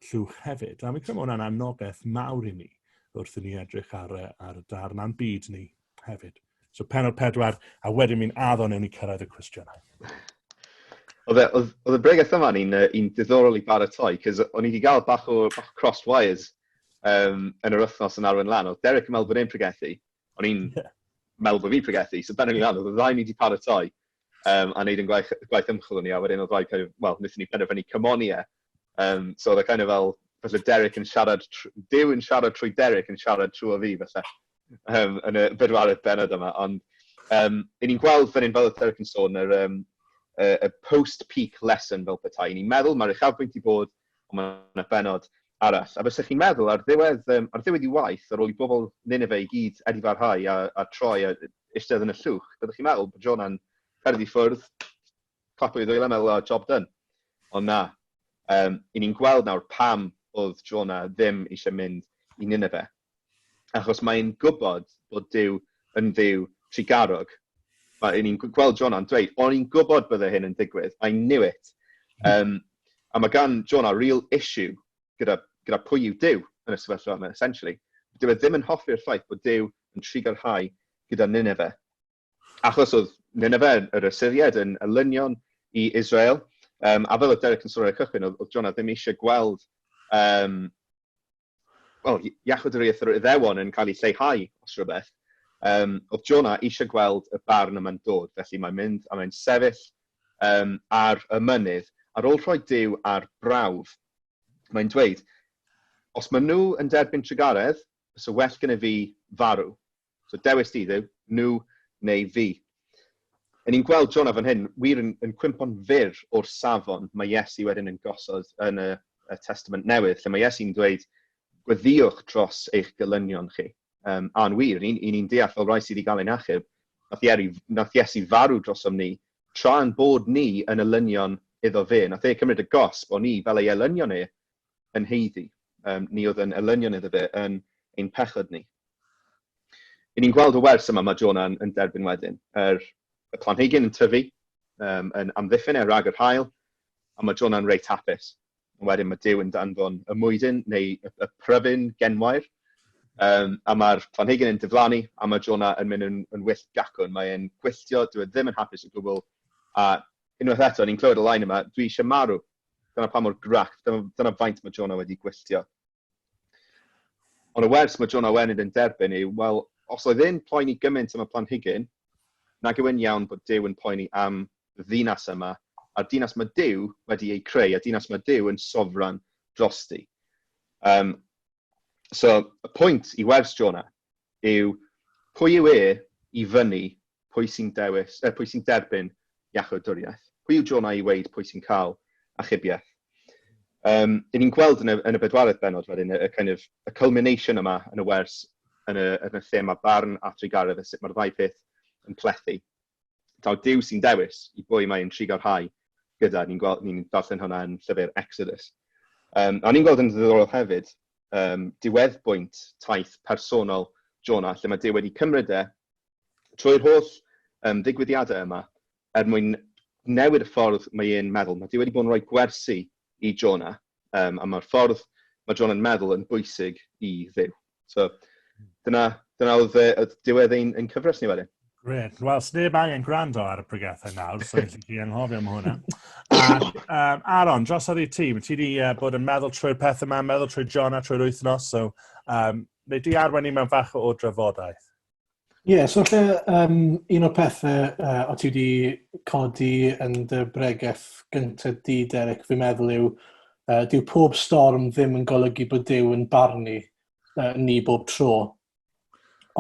llwch hefyd. A mi'n credu mae hwnna'n anogaeth mawr i ni wrth i ni edrych ar y, ar y darn a'n byd ni hefyd. So penod 4, a wedyn mi'n addo newn ni cyrraedd y cwestiynau. Oedd, e, oedd, oedd y bregaeth yma ni'n un diddorol i baratoi, cos o'n i wedi gael bach o, bach o crossed wires yn yr wythnos yn arwain lan. Oedd Derek yn meddwl bod e'n pregethu, o'n i'n yeah. meddwl bod fi'n pregethu, so ben o'n i'n lan, oedd y ddau ni wedi paratoi a wneud yn gwaith, gwaith ymchwil o'n i, a wedyn oedd rhaid, kind of, wel, wnaethon ni penderfynu cymoni e. So oedd e kind of fel, falle Derek yn siarad, Duw yn siarad trwy Derek yn siarad trwy fi, falle, yn y bedwaredd bennod yma. Ond i ni'n gweld fan hyn, fel oedd Derek yn sôn, yr, y, y post-peak lesson fel petai. Ni'n meddwl mae'r uchafbwynt i bod, ond mae yna bennod arall. A fysa chi'n meddwl, ar ddiwedd, ar ddiwedd i waith, ar ôl i bobl Nineveh i gyd edifarhau a, a troi a eistedd yn y llwch, byddwch chi'n meddwl bod Jonah'n cerdded i ffwrdd, clapo i ddwylo, meddwl, oh, job done. Ond na, i ni'n gweld nawr pam oedd Jonah ddim eisiau mynd i Nineveh. Achos mae'n gwybod bod Duw yn Dduw trugarog. Mae ni'n gweld Jonah'n dweud, o'n i'n gwybod bydde hyn yn digwydd, I knew it. A mae gan Jonah real issue gyda pwy yw Duw yn y sefyllfa yma, essentially. Dyw e ddim yn hoffi'r ffaith bod Duw yn trugarhau gyda Nineveh. Achos oedd Nineveh, yr Assyriaid, yn elynion i Israel, a fel oedd Derek yn sôn ar y cychwyn, oedd Jonah ddim eisiau gweld well, iachawdwriaeth yr Iddewon yn cael ei lleihau, os rhywbeth. Oedd Jonah eisiau gweld y barn yma'n dod, felly mae'n mynd a mae'n sefyll ar y mynydd, ar ôl rhoi Duw ar brawf. Mae'n dweud, os maen nhw yn derbyn trugaredd, so well gyda fi farw. So dewis di, Dduw, nhw neu fi. A ni'n gweld Jonah fan hyn, wir yn cwympo'n fyr o'r safon mae Iesu wedyn yn gosod yn y Testament Newydd, lle mae Iesu'n dweud, gweddïwch dros eich gelynion chi. A'n wir, ni'n deall fel rai sydd wedi gael ein achub, nath Iesu farw drosom ni, tra'n bod ni yn elynion iddo fe. Nath e cymryd y gosb o ni fel ei elynion e yn haeddu. Ni oedd yn elynion iddo fe yn ein pechod ni. I ni'n gweld y wers yma mae Jonah yn derbyn wedyn. Y planhigyn yn tyfu, yn amddiffyn e rhag yr haul, a mae Jonah'n reit hapus. A wedyn mae Duw yn danfon y mwydyn neu y pryfyn genwair, a mae'r planhigyn yn diflannu, a mae Jonah yn mynd yn wyllt gacwn. Mae'n gwylltio, dyw e ddim yn hapus o gwbl, a unwaith eto, ni'n clywed y line yma, dwi eisiau marw. Dyna pa mor grac, dyna faint mae Jonah wedi gwylltio. Ond y wers mae Jonah wedyn yn derbyn yw, wel, os oedd e'n poeni gymaint am y planhigyn, nag yw e'n iawn bod Duw yn poeni am ddinas yma, a'r dinas mae Duw wedi ei creu, a dinas mae Duw yn sofran drosti. So, y pwynt i wers Jonah yw pwy yw e i fyny pwy sy'n dewis, pwy sy'n derbyn iachawdwriaeth? Pwy yw Jonah i weud pwy sy'n cael achubiaeth? I ni'n gweld yn y bedwaredd bennod wedyn, y kind of, y culmination yma yn y wers, yn y thema barn a trugaredd, a sut mae'r ddau peth yn plethu. Taw Duw sy'n dewis i bwy mae'n trugarhau gyda, ni'n darllen hwnna yn llyfr Exodus. A ni'n gweld yn ddiddorol hefyd, diweddbwynt taith personol Jonah, lle mae Duw wedi cymryd e trwy'r holl ddigwyddiadau yma er mwyn newid y ffordd mae e'n meddwl. Mae Duw wedi bod yn rhoi gwersi i Jonah, a mae'r ffordd mae Jonah'n meddwl yn bwysig i Dduw. So, dyna oedd diwedd ein cyfres ni wedyn. Great. Wel, sneb angen gwrando ar y pregethau nawr, so gallu chi anghofio am hwnna. Ac, Aaron, drosodd i ti, ti wedi bod yn meddwl trwy'r peth yma, meddwl trwy Jonah trwy'r wythnos, so neu di arwain ni mewn fach o drafodaeth? Ie, yeah, so lle un o'r pethau o ti wedi codi yn dy bregeth gyntaf di, Derek, fi'n meddwl yw, dyw pob storm ddim yn golygu bod Duw yn barnu ni bob tro.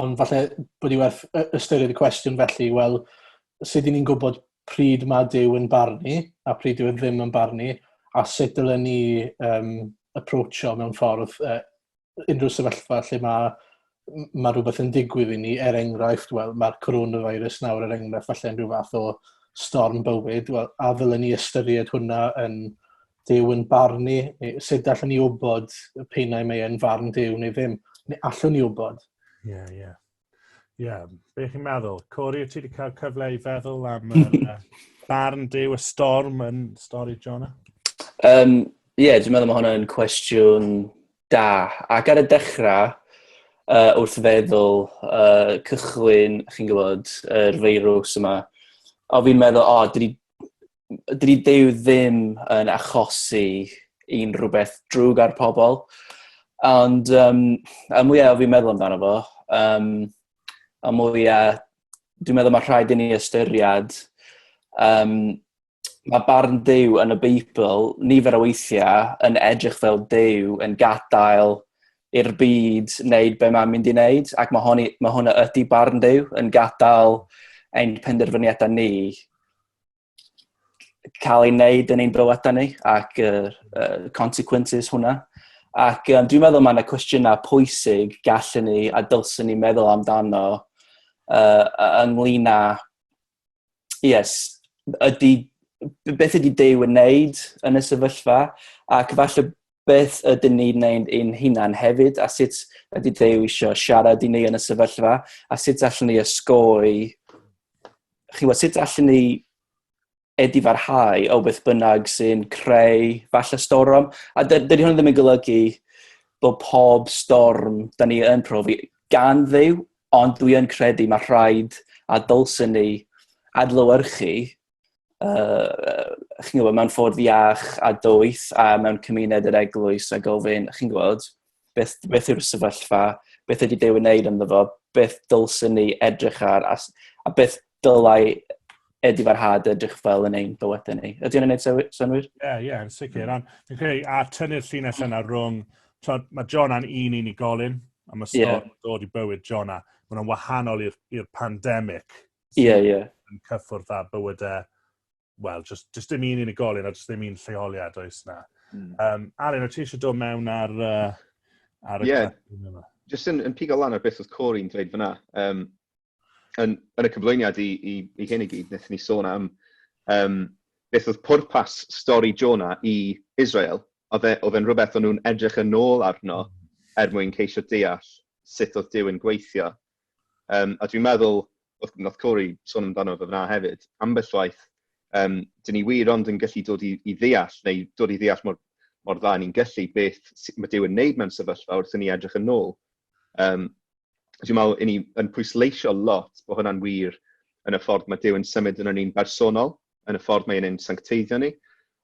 Ond falle bod i werth ystyried y cwestiwn felly, wel, sut i ni'n gwybod pryd mae Duw yn barnu a pryd dyw e ddim yn barnu, a sut dylen ni approachio mewn ffordd unrhyw sefyllfa lle mae rhywbeth yn digwydd i ni, er enghraifft, wel, mae'r coronavirus nawr er enghraifft, falle yn rhyw fath o storm bywyd, wel, a ddylen ni ystyried hwnna yn Duw yn barnu, neu sut allwn ni wybod y p'un ai mae e'n farn Duw neu ddim, neu allwn ni wybod? Ie, ie. Ie, be chi'n meddwl? Corey, ti wedi cael cyfle i feddwl am barn Duw, y storm yn stori Jonah? Ie, yeah, dwi'n meddwl mae hwnna'n cwestiwn da. Ac ar y dechrau, wrth feddwl cychwyn, chi'n gwybod, yr feirws yma, o fi'n meddwl, o, dydy Duw ddim yn achosi unrhyw beth drwg ar pobl. Ond y mwyaf o fi'n meddwl amdano fo, y mwyaf dwi'n meddwl mae rhaid i ni ystyried mae barn Duw yn y Beibl nifer o weithiau yn edrych fel Duw yn gadael i'r byd wneud be mae'n mynd i wneud, ac mae hwnna ydy barn Duw, yn gadael ein penderfyniadau ni cael ei wneud yn ein bywydau ni ac yr consequences hwnna. Ac dwi'n meddwl mae yna cwestiynau pwysig gallwn ni a dylswn ni meddwl amdano ynglyn â, yes, beth ydy Duw yn wneud yn y sefyllfa, ac falle Beth ydyn ni'n wneud ein hunan hefyd, a sut ydy Duw eisiau siarad i ni yn y sefyllfa, a sut allwn ni osgoi, chi'n gwybod, sut allwn ni edifarhau o beth bynnag sy'n creu falle storom. A dydy hwn ddim yn golygu bod pob storm da ni yn profi gan Dduw, ond dwi yn credu mae rhaid a dylswn ni adlewyrchu chi'n gwybod, mewn ffordd iach a doeth a mewn cymuned yr eglwys a gofyn, chi'n gwybod, beth yw'r sefyllfa, beth ydy Duw yn wneud ynddo fo, beth dylswn ni edrych ar, a beth dylai edifarhad edrych fel yn ein bywydau ni. Ydy hwnna'n gwneud synnwyr? Ie, ie, yn sicr. Ond fi'n credu, a tynnu'r llinell yna rhwng, twod, mae Jona'n un unigolyn, a mae storm yn dod i bywyd Jona. Mae hwnna'n wahanol i'r pandemig. Ie, ie. Yn cyffwrdd â bywydau, wel, just dim un unigolyn a just ddim un lleoliad oes na. Alun, wyt ti eisiau dod mewn ar y cwestiwn yma? Just yn pigo lan ar beth oedd Corey'n dweud fyna. Yn y cyflwyniad i hyn i gyd, wnaethon ni sôn am beth oedd pwrpas stori Jonah i Israel. Oedd e'n rhywbeth o'n nhw'n edrych yn ôl arno er mwyn ceisio deall sut oedd Duw yn gweithio. A dwi'n meddwl, oedd nath Corey sôn amdano fe fyna hefyd, ambell waith, dyn ni wir ond yn gallu dod i ddeall, neu dod i ddeall mor dda ni'n gallu beth mae Duw yn neud mewn sefyllfa wrth i ni edrych yn ôl. Dwi'n meddwl, i ni yn pwysleisio lot bod hwnna'n wir yn y ffordd mae Duw yn symud yn ni'n bersonol, yn y ffordd mae'n ein sancteiddio ni.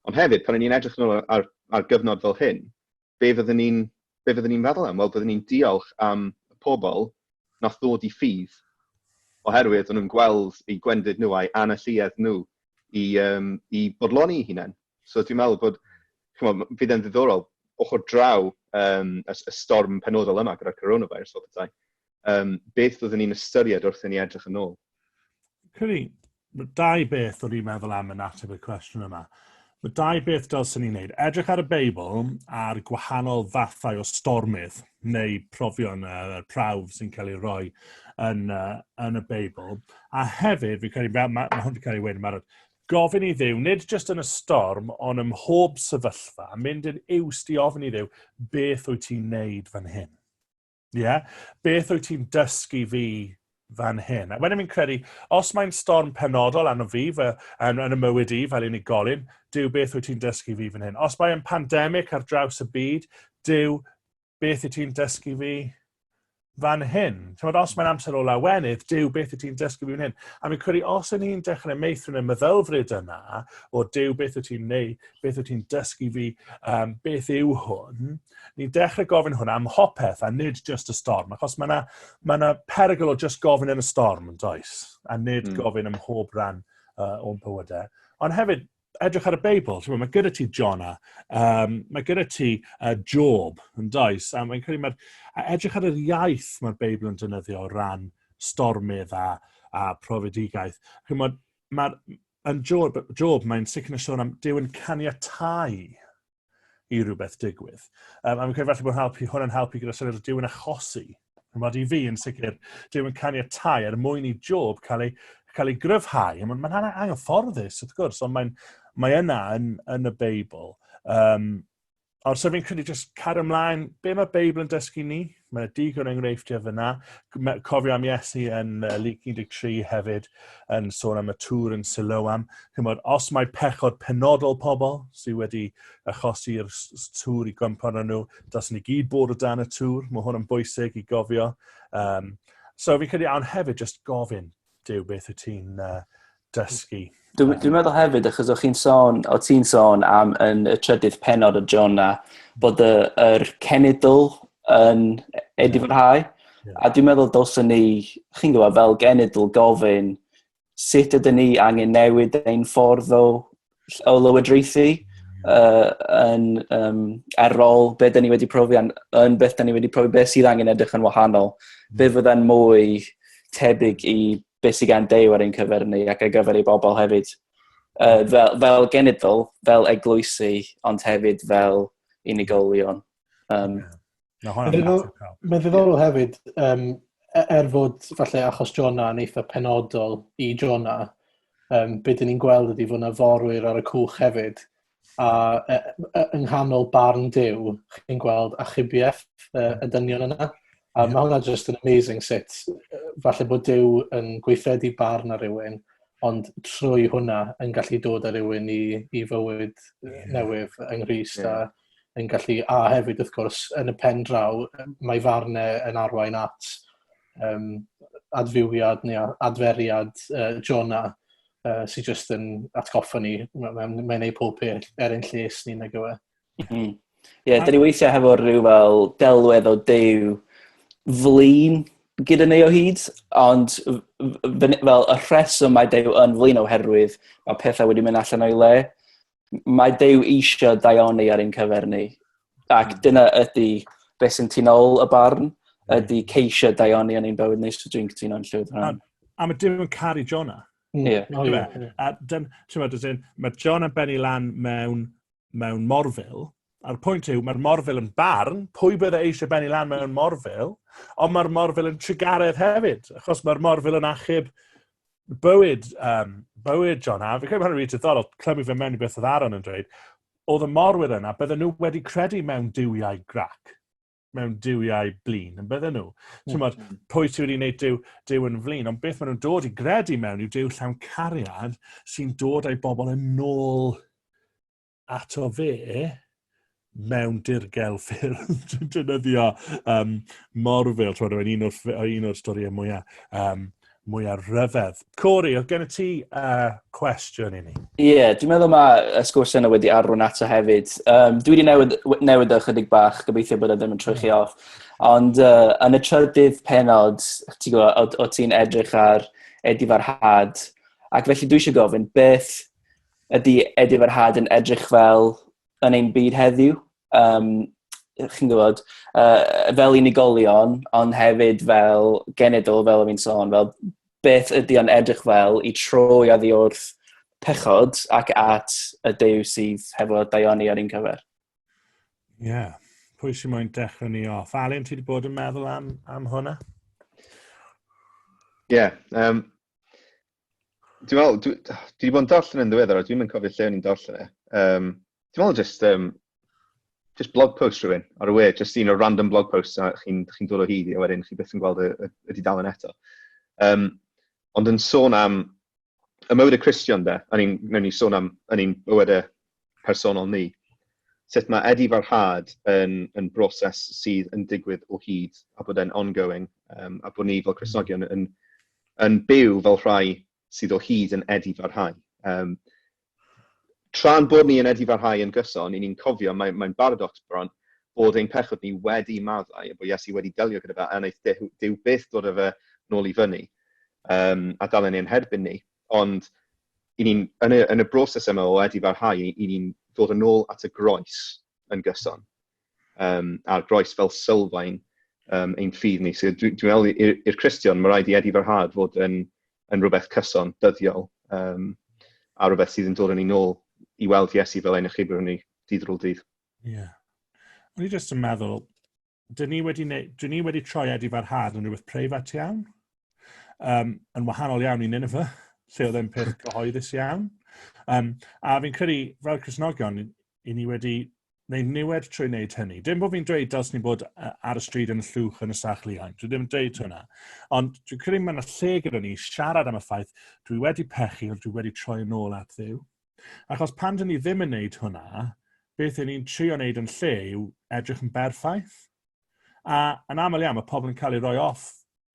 Ond hefyd, pan ni'n edrych yn ôl ar gyfnod fel hyn, be fyddwn ni'n feddwl am? Wel, byddwn ni'n diolch am y pobl nath ddod i ffydd, oherwydd o'n nhw'n gweld eu gwendid nhw a'i analluedd nhw i bodloni eu hunain. So dwi'n meddwl bod, ch'mod, fydd e'n ddiddorol, ochr draw y storm penodol yma gyda'r coronavirus fel petai, beth fyddwn ni'n ystyried wrth i ni edrych yn ôl? Credu, mae dau beth o'n i'n meddwl am yn ateb y cwestiwn yma. Mae dau beth dylswn ni'n neud. Edrych ar y Beibl a'r gwahanol fathau o stormydd neu profion prawf sy'n cael ei roi yn y Beibl. A hefyd, fi'n credu, ma hwn wedi cael ei weud yn barod, gofyn i Dduw, nid jyst yn y storm, ond ym mhob sefyllfa, mynd yn iwst i ofyn i Dduw, beth wyt ti'n neud fan hyn? Ie? Yeah? Beth wyt ti'n dysgu fi fan hyn? A wedyn fi'n credu, os mae'n storm penodol arno fi, yn y mywyd i fel unigolyn, Duw, beth wyt ti'n dysgu fi fan hyn? Os mae'n pandemig ar draws y byd, Duw, beth wyt ti'n dysgu fi fan hyn? T'mod, os mae'n amser o lawenydd, Duw, beth wyt ti'n dysgu fi fan hyn? A fi'n credu, os ydyn ni'n dechrau meithrin y meddylfryd yna, o Duw, beth wyt ti'n neud, beth wyt ti'n dysgu fi, beth yw hwn, ni'n dechrau gofyn hwnna am hopeth a nid just y storm, achos mae 'na perygl o just gofyn yn y storm, yn does? A nid gofyn ym mhob rhan o'n bywydau. Ond hefyd, edrych ar y Beibl, t'mod, mae gyda ti Jonah, mae gyda ti Job, yn does? A mae'n credu a edrych ar yr iaith mae'r Beibl yn defnyddio o ran stormydd a profedigaeth. Ch'mod, yn Job, mae'n sicr yn sôn am Duw yn caniatáu i rhywbeth digwydd. A fi'n credu falle bod hwnna'n helpu gyda syniad o Duw yn achosi. Ch'mod, i fi yn sicr, Duw yn caniatáu er mwyn i Job cael ei gryfhau. A mae'n anghyfforddus, wrth gwrs, ond mae yna yn y Beibl. Ond so fi'n credu jyst cario ymlaen, be mae'r Beibl yn dysgu ni? Mae yna digon o enghreifftiau fyna. Cofio am Iesu yn Luc 13 hefyd yn sôn am y tŵr yn Siloam. Ch'mod, os mae pechod penodol pobl sydd wedi achosi'r tŵr i gwympo arnyn nhw, dylsen ni gyd bod o dan y tŵr. Mae hwn yn bwysig i gofio. So fi'n credu, ond hefyd jyst gofyn, Duw, beth wyt ti'n dysgu? Dwi'n meddwl hefyd, achos o ti'n sôn am yn y trydydd pennod o Jonah, bod yr cenedl yn edifarhau. A dwi'n meddwl dylswn ni, chi'n gwybod, fel genedl gofyn, sut ydyn ni angen newid ein ffordd o lywodraethu yn ar ôl be dyn ni wedi profi, yn beth dyn ni wedi profi, beth sydd angen edrych yn wahanol, be fydda'n mwy tebyg i beth sydd gan Duw ar ein cyfer ni ac ar gyfer ei bobl hefyd. Fel genedl, fel eglwysi, ond hefyd fel unigolion. Na, hwnna'n massive help. Mae'n ddiddorol hefyd, er fod falle achos Jonah yn eitha penodol i Jonah, be dyn ni'n gweld ydy fod yna forwyr ar y cwch hefyd. A yng nghanol barn Duw, chi'n gweld achubiaeth y dynion yna. A mae hwnna just yn amazing sut falle bod Duw yn gweithredu barn ar rhywun, ond trwy hwnna yn gallu dod â rhywun i fywyd newydd yng Nghrist a yn gallu, a hefyd wrth gwrs, yn y pen draw, mae farnau yn arwain at adfywiad neu adferiad Jonah, sydd jyst yn atgoffa ni, mae'n neud pob peth er ein lles ni, nag yw e. Ie, yeah, dyn ni weithiau hefo rhyw fel delwedd o Duw flin gyda ni o hyd, ond fel y rheswm mae Duw yn flin oherwydd mae pethau wedi mynd allan o'i le. Mae Duw eisiau daioni ar ein cyfer ni. Ac dyna ydy beth sy'n tu nôl y barn, ydy ceisio daioni yn ein bywyd ni, so dwi'n cytuno'n llwyr hwnna. A mae Duw yn caru Jonah. Ie. O, ie, ie. A dyn, ti'n meddwl, as in, mae Jonah bennu lan mewn morfil, a'r pwynt yw, mae'r morfil yn barn, pwy bydde eisiau bennu lan mewn morfil, ond mae'r morfil yn trugaredd hefyd, achos mae'r morfil yn achub bywyd Jonah. Fi'n credu bod hwnna'n rili diddorol, clymu fe mewn i beth oedd Aaron yn dweud, oedd y morwyr yna, bydden nhw wedi credu mewn duwiau grac, mewn duwiau blin, yn bydden nhw. Ti'n gwbod, pwy sydd wedi gwneud Duw yn flin, ond beth maen nhw'n dod i gredu mewn yw Duw llawn cariad sy'n dod â'i bobl yn ôl ato fe mewn dirgel ffyrdd. Dwi'n defnyddio morfil, ti'n gwbod, un o'r storïau mwyaf rhyfedd. Corey, oedd gen ti cwestiwn i ni? Ie, yeah, dwi'n meddwl mae y sgwrs yna wedi arwain ato hefyd. Dwi wedi newid o chydig bach, gobeithio bod e ddim yn troi chi off. Ond yn y trydydd penod, ti'n gwybod, o ti'n edrych ar edifarhad, ac felly dwi eisiau gofyn, beth ydy edifarhad yn edrych fel yn ein byd heddiw? Chi'n gwybod, fel unigolion, ond hefyd fel genedl, fel o'n i'n sôn, fel beth ydy o'n edrych fel i troi oddi wrth pechod ac at y Duw sydd hefo daioni ar ein cyfer. Ie. Yeah. Pwy sy'n moyn dechrau ni off? Alun, ti wedi bod yn meddwl am hwnna? Ie. Yeah, dwi'n meddwl, dwi wedi bod yn darllen yn ddiweddar, a dwi'n mynd cofio lle o'n i'n darllen e. Dwi'n meddwl just blog post rhywun ar y we, just un o'r random blog posts a chi dod o hyd i, a wedyn chi byth yn gweld y dudalen eto. Ond yn sôn am y mywyd y Cristion de, a nawn ni sôn am yn ein bywydau personol ni, sut mae edifarhad yn broses sydd yn digwydd o hyd a bod e'n ongoing, a bod ni fel Cristnogion yn byw fel rhai sydd o hyd yn edifarhau. Tra'n bod ni yn edifarhau yn gyson, i ni'n cofio, mae'n paradox bron, bod ein pechod ni wedi maddau, a bod Iesu wedi delio gyda fe, a wnaeth Duw byth dod â fe nôl i fyny, a dal yn ein herbyn ni. Ond i ni'n, yn y broses yma o edifarhau, i ni'n dod yn ôl at y groes yn gyson, a'r groes fel sylfaen ein ffydd ni. So dwi'n meddwl i'r Cristion, mae rhaid i edifarhad fod yn rhywbeth cyson, dyddiol, a rhywbeth sydd yn dod yn ei nôl i weld Iesu fel ein achubwr ni dydd ar ôl dydd. Ie. Yeah. O'n i jyst yn meddwl, dyn ni wedi troi edifarhad yn rhywbeth preifat iawn, yn wahanol iawn i Nineveh, lle oedd e'n peth cyhoeddus iawn. A fi'n credu, fel Cristnogion, i ni wedi wneud niwed trwy wneud hynny. Dim bod fi'n dweud dylswn ni bod ar y stryd yn y llwch yn y sach liain. Dwi ddim yn dweud hwnna. Ond dwi'n credu mae yna lle gyda ni siarad am y ffaith dwi wedi pechu ond dwi wedi troi yn ôl at Dduw. Achos pan dyn ni ddim yn wneud hwnna, beth y'n ni'n trio wneud yn lle yw edrych yn berffaith. A yn aml iawn, mae pobl yn cael ei roi off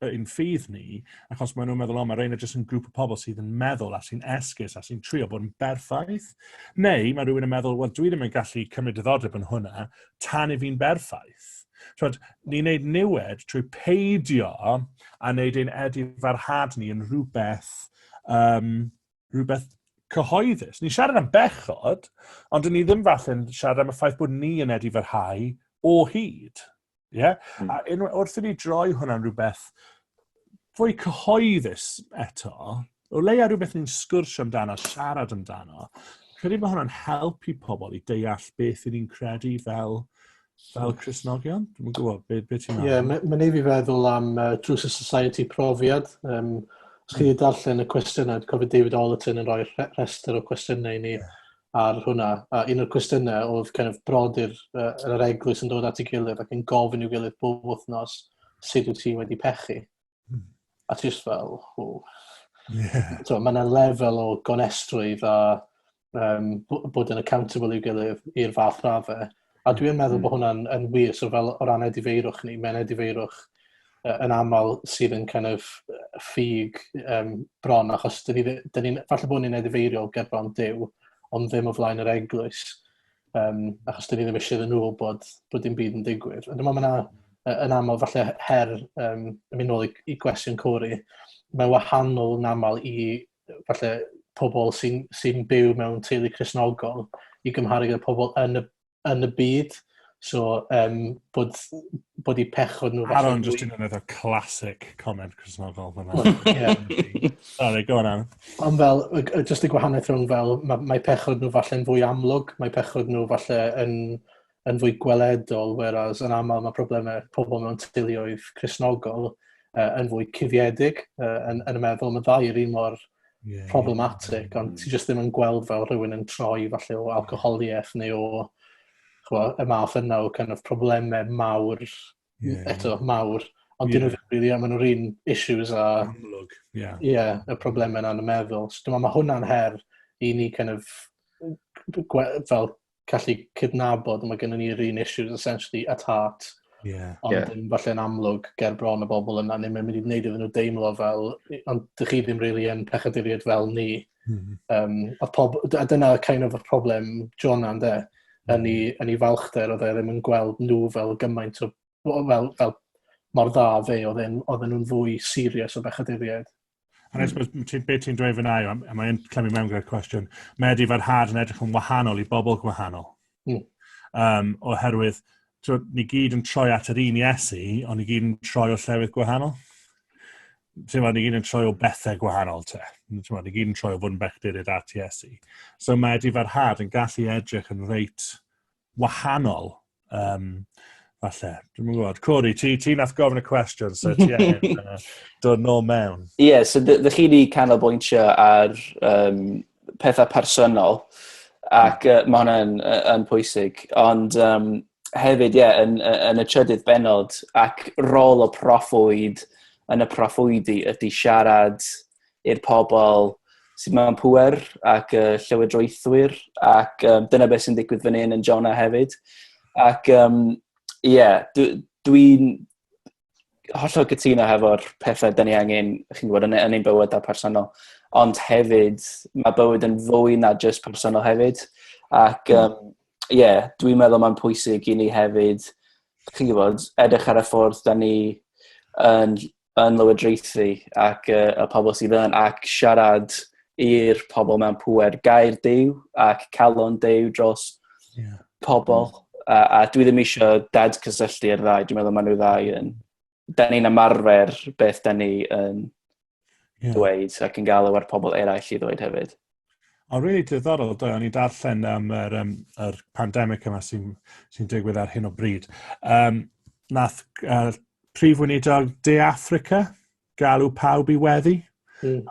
ein ffydd ni, achos maen nhw'n meddwl, o, mae rheina jyst yn grŵp o pobl sydd yn meddwl a sy'n esgus a sy'n trio bod yn berffaith. Neu mae rhywun yn meddwl, wel, dwi ddim yn gallu cymryd diddordeb yn hwnna tan i fi'n berffaith. Twyd, ni'n neud niwed trwy peidio a wneud ein edifarhad ni yn rhywbeth cyhoeddus. Ni'n siarad am bechod, ond dyn ni ddim falle'n siarad am y ffaith bod ni yn edifarhau o hyd. Ie? A wrth i ni droi hwnna'n rhywbeth fwy cyhoeddus eto, o leia rhywbeth ni'n sgwrsio amdano, siarad amdano, credu bod hwnna'n helpu pobl i deall beth i ni'n credu fel Cristnogion. Dwi'm yn gwybod, be ti'n meddwl? Ie, yeah, mae'n neud fi feddwl am Drws y Society profiad. Os chi wedi darllen y cwestiynau, dwi'n cofio David Ollerton yn rhoi rhestr o cwestiynau i ni. ar hwnna. A un o'r cwestiynau oedd kind of brodyr yn yr eglwys yn dod at ei gilydd ac yn gofyn i'w gilydd bob wythnos sut wyt ti wedi pechu. A ti just fel, o. So, mae yna lefel o gonestrwydd a bod yn accountable i'w gilydd i'r fath raddau. A dwi'n meddwl bod hwnna'n yn wir, so fel o ran edifeirwch ni, mae'n edifeirwch yn aml sydd yn kind of ffug bron, achos dyn ni, dyn ni, falle bod ni'n edifeiriol ger bron Duw, ond ddim o flaen yr eglwys, achos dyn ni ddim eisiau iddyn nhw bod dim byd yn digwydd. Ond dwi'n meddwl mae yna yn aml falle her, yn mynd nôl i gwestiwn Corey, mae'n wahanol yn aml i falle pobl sy byw mewn teulu Cristnogol i gymharu gyda pobl yn y byd. So, bod eu pechod nhw falle. Aaron just yn eitha classic comment Cristnogol fyna. Yeah. Sorry, go on, Aaron. Ond fel, just y gwahaniaeth rhwng fel, mae pechod nhw falle'n fwy amlwg, mae pechod nhw falle yn fwy gweledol, whereas yn aml mae problemau pobl mewn teuluoedd Cristnogol yn fwy cuddiedig, yn y meddwl, mae ddau yr un mor problematic, ond ti just ddim yn gweld fel rhywun yn troi falle o alcoholiaeth neu o chwa, y math yna o kind of problemau mawr, eto, mawr, ond dyn nhw ddim really, maen nhw'r un issues a Amlwg, yeah. Yeah, y problemau yna yn y meddwl. So dwi'n meddwl mae hwnna'n her i ni kind of fel gallu cydnabod mae gennym ni'r un issues essentially at heart. Ond ddim falle'n amlwg ger bron y bobl yna, neu mae'n mynd i wneud iddyn nhw deimlo fel, ond dych chi ddim really yn pechaduriaid fel ni. A dyna kind of y problem Jonah, ynde, yn ei falchder, oedd e ddim yn gweld nhw fel gymaint o, fel mor dda fe, oedden nhw'n fwy serious o bechaduriaid. And I suppose, beth ti'n dweud fyna yw, a mae'n clymu mewn gyda'r cwestiwn, mae edifarhad yn edrych yn wahanol i bobl gwahanol. Oherwydd, t'wod, ni gyd yn troi at yr un Iesu, ond ni gyd yn troi o llefydd gwahanol. Ti'n ni gyd yn troi o bethau gwahanol te. Ti'n ni gyd yn troi o fod yn bechaduriaid at Iesu. So mae edifarhad yn gallu edrych yn reit wahanol. Falle, dwi'm yn gwybod. Corey, ti nath gofyn y cwestiwn, so ti angen dod nôl mewn. Ie, yeah, so ddych chi wedi canolbwyntio ar pethau personol, ac mae hwnna'n yn pwysig, ond hefyd, ie, yeah, yn y trydydd benod, ac rôl y proffwyd yn y proffwydi ydy siarad i'r pobl sydd mewn pŵer ac llywodraethwyr, ac dyna beth sy'n digwydd fan hyn yn Jonah hefyd. Ac ie, yeah, dwi'n hollol cytuno hefo'r pethau dyn ni angen, chi'n gwybod, yn ein bywydau personol. Ond hefyd, mae bywyd yn fwy na just personol hefyd. Ac ie, yeah, dwi'n meddwl mae'n pwysig i ni hefyd, chi'n gwybod, edrych ar y ffordd da ni yn lywodraethu ac y pobl sydd yn, ac siarad i'r pobl mewn pŵer gair Duw ac calon Duw dros pobl. A dwi ddim eisiau dad cysylltu ddau, dwi'n meddwl maen nhw ddau yn... Da ni'n ymarfer beth da ni yn dweud ac yn galw ar pobl eraill i ddweud hefyd. Ond really diddorol, dwi, o'n i darllen am yr pandemig yma sy digwydd ar hyn o bryd. Nath Prif Weinidog De Affrica galw pawb i weddi.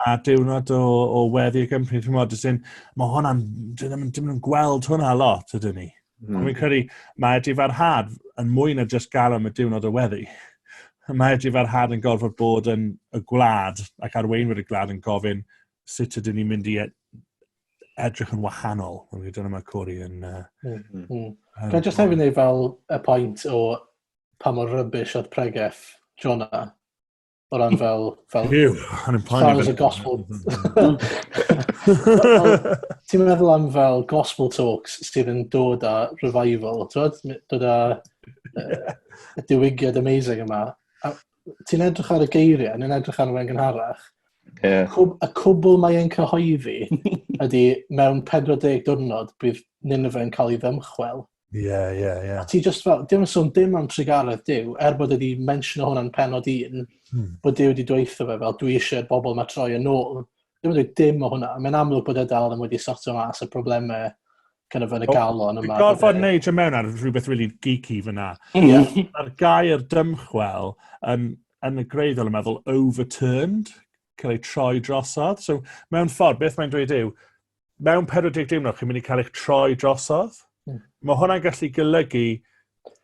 A diwrnod o weddi y Gymru. Dwi'n meddwl, mae hwnna'n, dwi ddim yn gweld hwnna lot, ydyn ni. Dwi'n credu mae edifarhad yn mwy na just galw am y diwrnod o weddi. Mae edifarhad yn gorfod bod yn y gwlad ac arweinwyr y gwlad yn gofyn sut ydyn ni'n mynd i edrych yn wahanol. Dyna mae Corey yn Ga i just hefyd wneud fel y pwynt o pa mor rubbish oedd pregeth Jonah o ran fel Ew, o'n i'n poeni. As a gospel. Ti'n meddwl am fel gospel talks sydd yn dod â revival, ti'n dod â y diwygiad amazing yma. A ti'n edrych ar y geiriau, neu'n edrych ar fe'n gynharach, y cwbl mae e'n cyhoeddi ydy mewn 40 diwrnod bydd Nineveh yn cael ei ddymchwel. Ie. A ti just fel, dim yn sôn dim am trugaredd Duw, er bod wedi mention hwnna'n penod 1, bod Duw wedi dweutho fe fel, dwi eisiau'r bobl yma troi yn ôl. Dim yn dweud dim o hwnna. Mae'n amlwg bod e dal ddim wedi sortio mas y problemau kind of yn y galon yma. Dwi'n gorfod neud i mewn ar rhywbeth really geeky fyna. Mae'r gair dymchwel yn y greiddiol yn meddwl overturned, cael ei troi drosodd. So, mewn ffordd, beth mae'n dweud yw, mewn 40 diwrnod chi'n mynd i cael eich troi drosodd. Mae hwnna'n gallu golygu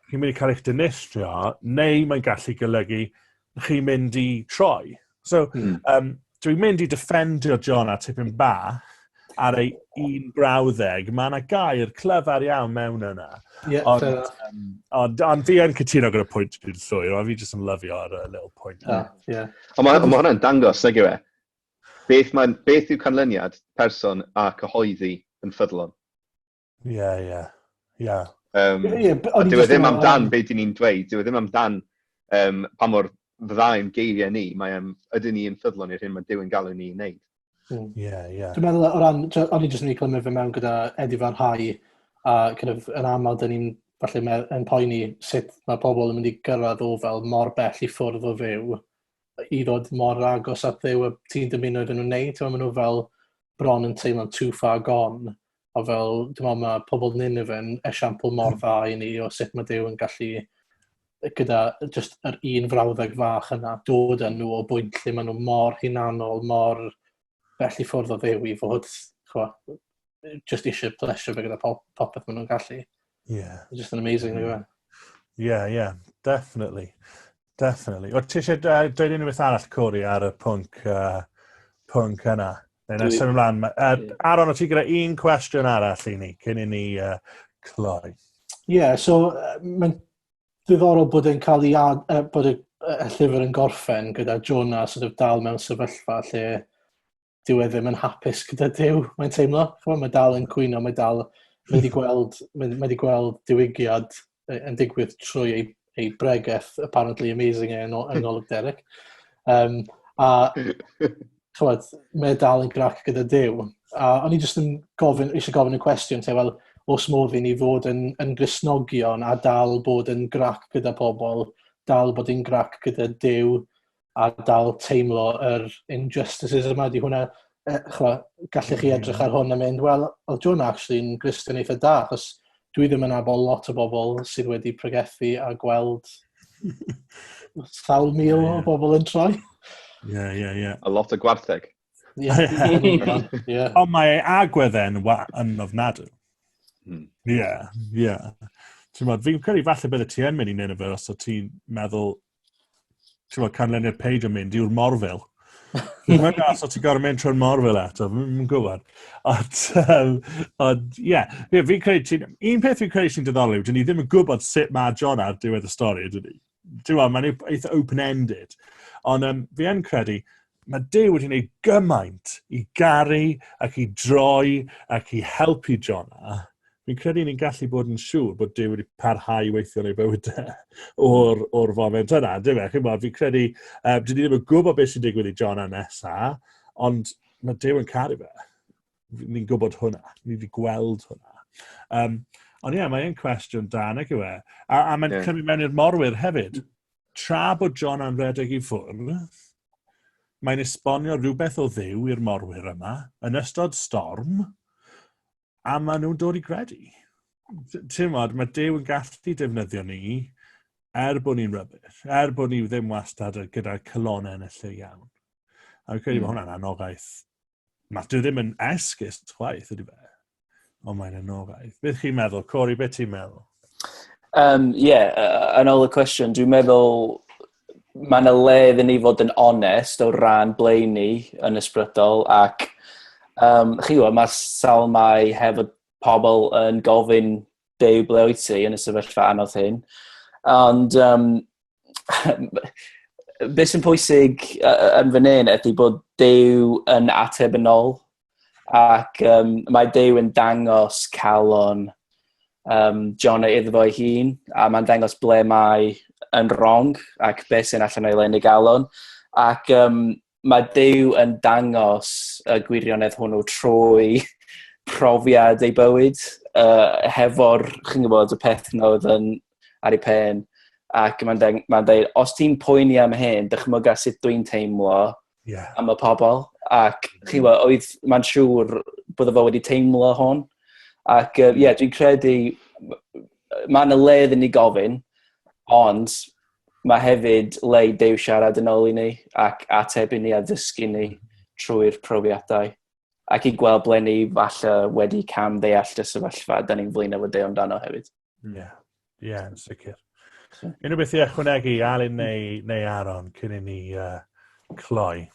chi'n mynd i cael eich dinistrio, neu mae'n gallu golygu chi'n mynd i troi. So, dwi'n mynd i defendio Jonah tipyn bach ar ei un brawddeg. Mae yna gair clyfar iawn mewn yna. Yeah, ond, ond, ond fi yn cytuno gyda pwynt dwi'n llwyr, ond fi jyst yn lyfio ar y little point. Ah, yeah. Ond mae ma hwnna'n dangos, nag yw e? Beth, mae, beth yw canlyniad person a cyhoeddi yn ffyddlon? Ie. Yeah, a dyw e ddim amdan beth dyn ni'n dweud, dyw e ddim amdan pa mor dda yw'n geiriau ni, mae am ydyn ni yn ffyddlon i'r hyn mae Duw yn galw ni i wneud. Ie. Dwi'n meddwl o ran, o'n i jyst yn ei clymu fe mewn gyda edifarhau, a kind of, yn aml dyn ni'n falle yn poeni sut mae pobl yn mynd i gyrraedd o fel mor bell i ffwrdd o fyw i ddod mor agos at Dduw a ti'n dymuno iddyn nhw'n neud. Ti'n meddwl, maen nhw fel bron yn teimlo'n too far gone. A fel, dwi'n meddwl mae pobl Nineveh yn esiampl mor dda i ni o sut mae Duw yn gallu gyda just yr un frawddeg fach yna, dod â nhw o bwynt lle maen nhw mor hunanol, mor bell i ffwrdd o Dduw i fod, chwa, just eisiau plesio fe gyda popeth maen nhw'n gallu. It's just an amazing, mm. Yeah, definitely. Definitely. O, ti eisiau dweud unrhyw beth arall, Corey, ar y pwnc yna? Neu na, symud ymlaen. Aaron, o ti gyda un cwestiwn arall i ni, cyn i ni cloi? Ie, yeah, so mae'n diddorol bod e'n cael ei ad, bod y llyfr yn gorffen gyda Jonah sort of dal mewn sefyllfa lle dyw e ddim yn hapus gyda Duw, mae'n teimlo. Ch'mo', mae dal yn cwyno, mae dal, mae wedi gweld, mae wedi gweld diwygiad yn digwydd trwy ei bregeth, apparently amazing e, yn ôl Derek. A ch'mod, mae dal yn grac gyda Duw. A o'n i jyst yn gofyn, eisiau gofyn y cwestiwn, te, wel, oes modd i ni fod yn Gristnogion a dal bod yn grac gyda pobl, dal bod yn grac gyda Duw, a dal teimlo yr injustices yma, di hwnna, chwa, gallech chi edrych ar hwn a mynd, wel, oedd Jonah actually yn Gristion eitha da, achos dwi ddim yn nabod lot o bobl sydd wedi pregethu a gweld sawl mil o bobl yn troi. Ie. A lot o gwartheg. Ie. Ond mae ei agwedd e'n yn ofnadw. Ie. Ti'n meddwl, fi'n credu falle bydde ti yn mynd i Nineveh os o ti'n meddwl, ti'n meddwl, canlyniad peidio yn mynd yw'r morfil. Dwi'n meddwl os o ti'n gorfod mynd trwy'r morfil eto, fi'n gwybod. Ond, ie, yeah, fi'n credu, un peth fi'n credu sy'n diddorol yw, dyn ni ddim yn gwybod sut mae John ar diwedd y stori, dyn ni. Ti'n meddwl, mae'n eitha open-ended. Ond fi yn credu, mae Duw wedi gwneud gymaint i garu ac i droi ac i helpu Jonah. Fi'n credu ni'n gallu bod yn siŵr bod Duw wedi parhau i weithio yn ei bywydau o'r foment yna. Dim e, chi'n bod, fi'n credu, dyn ni ddim yn gwybod beth sy'n digwydd i Jonah nesa, ond mae Duw yn caru fe. Ni'n gwybod hwnna, ni wedi gweld hwnna. Ond ie, yeah, mae'n cwestiwn da, nag yw e? A mae'n cymryd mewn i'r morwyr hefyd. Tra bod Jonah'n redeg i ffwrdd, mae'n esbonio rhywbeth o Dduw i'r morwyr yma yn ystod storm, a maen nhw'n dod i gredu. Ti'n modd, mae Duw yn gallu defnyddio ni er bod ni'n rubbish, er bod ni ddim wastad gyda'r calonnau yn y lle iawn. A fi'n credu mm. mae hwnna'n anogaeth. Mae dyw ddim yn esgus chwaith, ydy fe. Ond mae'n anogaeth. Beth chi'n meddwl? Corey, beth ti'n meddwl? Yeah, yn ôl y cwestiwn, dwi'n meddwl mae yna le iddyn ni fod yn onest o ran ble ni yn ysbrydol ac chi gwybod, mae salmau hefo pobl yn gofyn Duw ble wyt ti yn y sefyllfa anodd hyn. Ond beth sy'n pwysig yn fan hyn ydy bod Duw yn ateb yn ôl ac mae Duw yn dangos calon Jonah iddo fo ei hun, a mae'n dangos ble mae yn wrong ac beth sy'n allan o'i le yn ei galon. Ac mae Duw yn dangos y gwirionedd hwnnw trwy profiad ei bywyd, hefo'r, chi'n gwybod, y peth yna oedd yn ar ei pen. Ac mae'n dweud, os ti'n poeni am hyn, dychmyga sut dwi'n teimlo am y pobl. Ac chi'n gwybod, oedd, mae'n siŵr bod fo wedi teimlo hwn. Ac ie, yeah, dwi'n credu, mae yna le iddyn ni gofyn, ond mae hefyd le i Duw siarad yn ôl i ni ac ateb i ni a ddysgu ni trwy'r profiadau. Ac i gweld ble ni falle wedi cam ddeall y sefyllfa, da ni'n flin efo Duw amdano hefyd. Ie, yeah. ie, yeah, yn sicr. Unrhyw beth i ychwanegu, Alun neu, neu Aaron, cyn i ni cloi?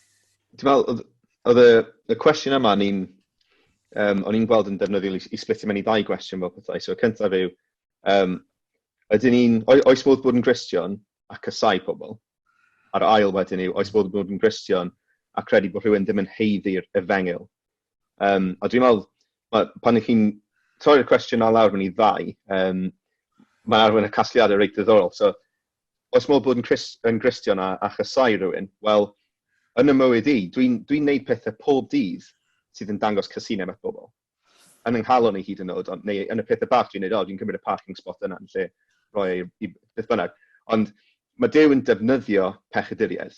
Dwi'n meddwl, oedd y, y cwestiwn yma, ni'n, o'n i'n gweld yn defnyddiol i, i splitio mewn i ddau gwestiwn fel pethau. So, y cyntaf yw, ydyn ni'n, oes modd bod yn Gristion a casau pobl? A'r ail wedyn yw, oes modd bod yn Gristion a credu bod rhywun ddim yn haeddu'r efengyl? A dwi'n meddwl, pan ych chi'n torri'r cwestiwn na lawr mewn i ddau, mae'n arwain y casgliadau reit ddiddorol. So, oes modd bod yn, Christ, yn Gristion a, a chasau rhywun? Wel, yn y mywyd i, dwi'n dwi, dwi neud pethau pob dydd sydd yn dangos casineb at bobl. Yn yng nghalon i hyd yn oed, ond, neu yn y pethau bach dwi'n neud, o, dwi'n cymryd y parking spot yna yn lle rhoi e i, i beth bynnag. Ond mae Duw yn defnyddio pechaduriaid.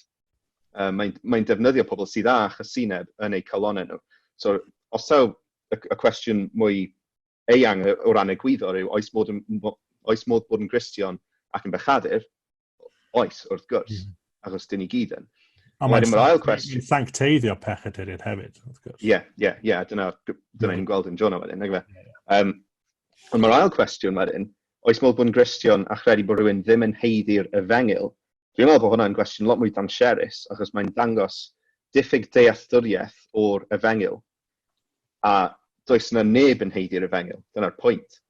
Mae'n mae defnyddio pobl sydd â chasineb yn eu calonau nhw. So, os taw y, y cwestiwn mwy eang o ran egwyddor yw, oes modd, oes modd bod yn Gristion ac yn bechadur? Oes, wrth gwrs, achos dyn ni gyd yn. Ond mae'n mae'r ail cwestiwn... Sancteiddio pechaduriaid hefyd, wrth gwrs. Ie, ie, ie, dyna, dyna ni'n gweld yn Jonah wedyn, nag fe? Um, ond mae'r ail cwestiwn wedyn, oes modd bod yn Gristion a chredu bod rhywun ddim yn haeddu'r efengyl? Dwi'n meddwl bod hwnna'n gwestiwn lot mwy danserus, achos mae'n dangos diffyg dealltwriaeth o'r efengyl. A does yna neb yn haeddu'r efengyl. Dyna'r pwynt.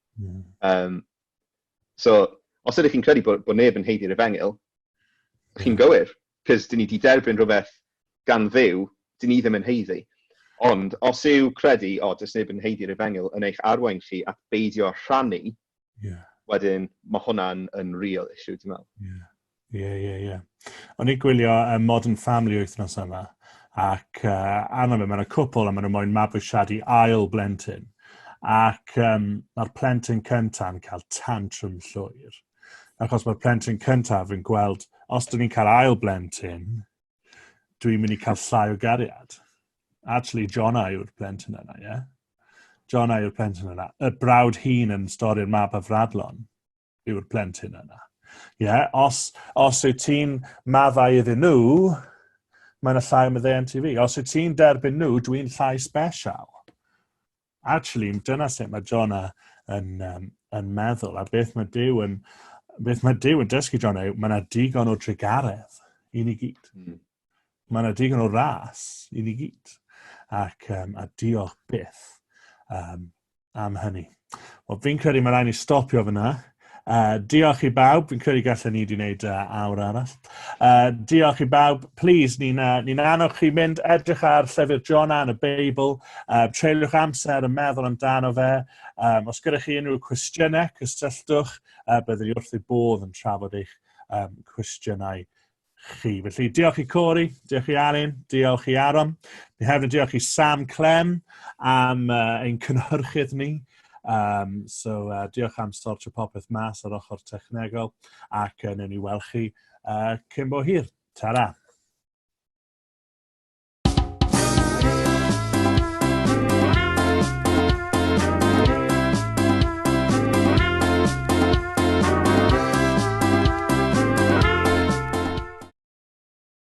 So, os ydych chi'n credu bod, bod neb yn haeddu'r efengyl, chi'n gywir, cos dyn ni wedi derbyn rhywbeth gan Dduw, dyn ni ddim yn haeddu. Ond, os yw credu, o, does neb yn haeddu'r efengyl, yn eich arwain chi at beidio rhannu, wedyn mae hwnna'n yn real issue, dwi'n meddwl. Ie, ie, ie. O'n i'n gwylio Modern Family wythnos yma, ac arno fe, mae'n cwpl a maen nhw moyn mabwysiadu ail blentyn. Ac mae'r plentyn cyntaf yn cael tantrum llwyr. Achos mae'r plentyn cyntaf yn gweld, os dyn ni'n cael ail blentyn, dwi'n mynd i cael llai o gariad. Actually, Jonah yw'r plentyn yna, ie? Yeah? Jonah yw'r plentyn yna. Y brawd hun yn stori'r mab a Fradlon yw'r plentyn yna. Ie, yeah? os, os wyt ti'n maddau iddyn nhw, mae'n y llai o maddeuant i fi. Os wyt ti'n derbyn nhw, dwi'n llai special. Actually, dyna sut mae Jonah yn, yn meddwl, a beth mae Duw yn, beth mae Duw yn dysgu Jonah yw, mae yna digon o drugaredd i ni gyd. Mae yna digon o ras i ni gyd. Ac a diolch byth am hynny. Wel, fi'n credu mae rhaid ni stopio fyna. Diolch i bawb, fi'n credu gallen ni wedi wneud awr arall. Diolch i bawb, please, ni'n ni annog chi mynd edrych ar llyfr Jonah yn y Beibl, treuliwch amser yn meddwl amdano fe. Os gyda chi unrhyw cwestiynau, cysylltwch, byddwn ni wrth ei bodd yn trafod eich cwestiynau chi. Felly diolch i Corey, diolch i Alun, diolch i Aaron. Ni hefyd yn diolch i Sam Clem am ein cynhyrchydd ni. So diolch am sortio popeth mas ar ochr technegol ac newn ni weld chi cyn bo hir. Ta-ra!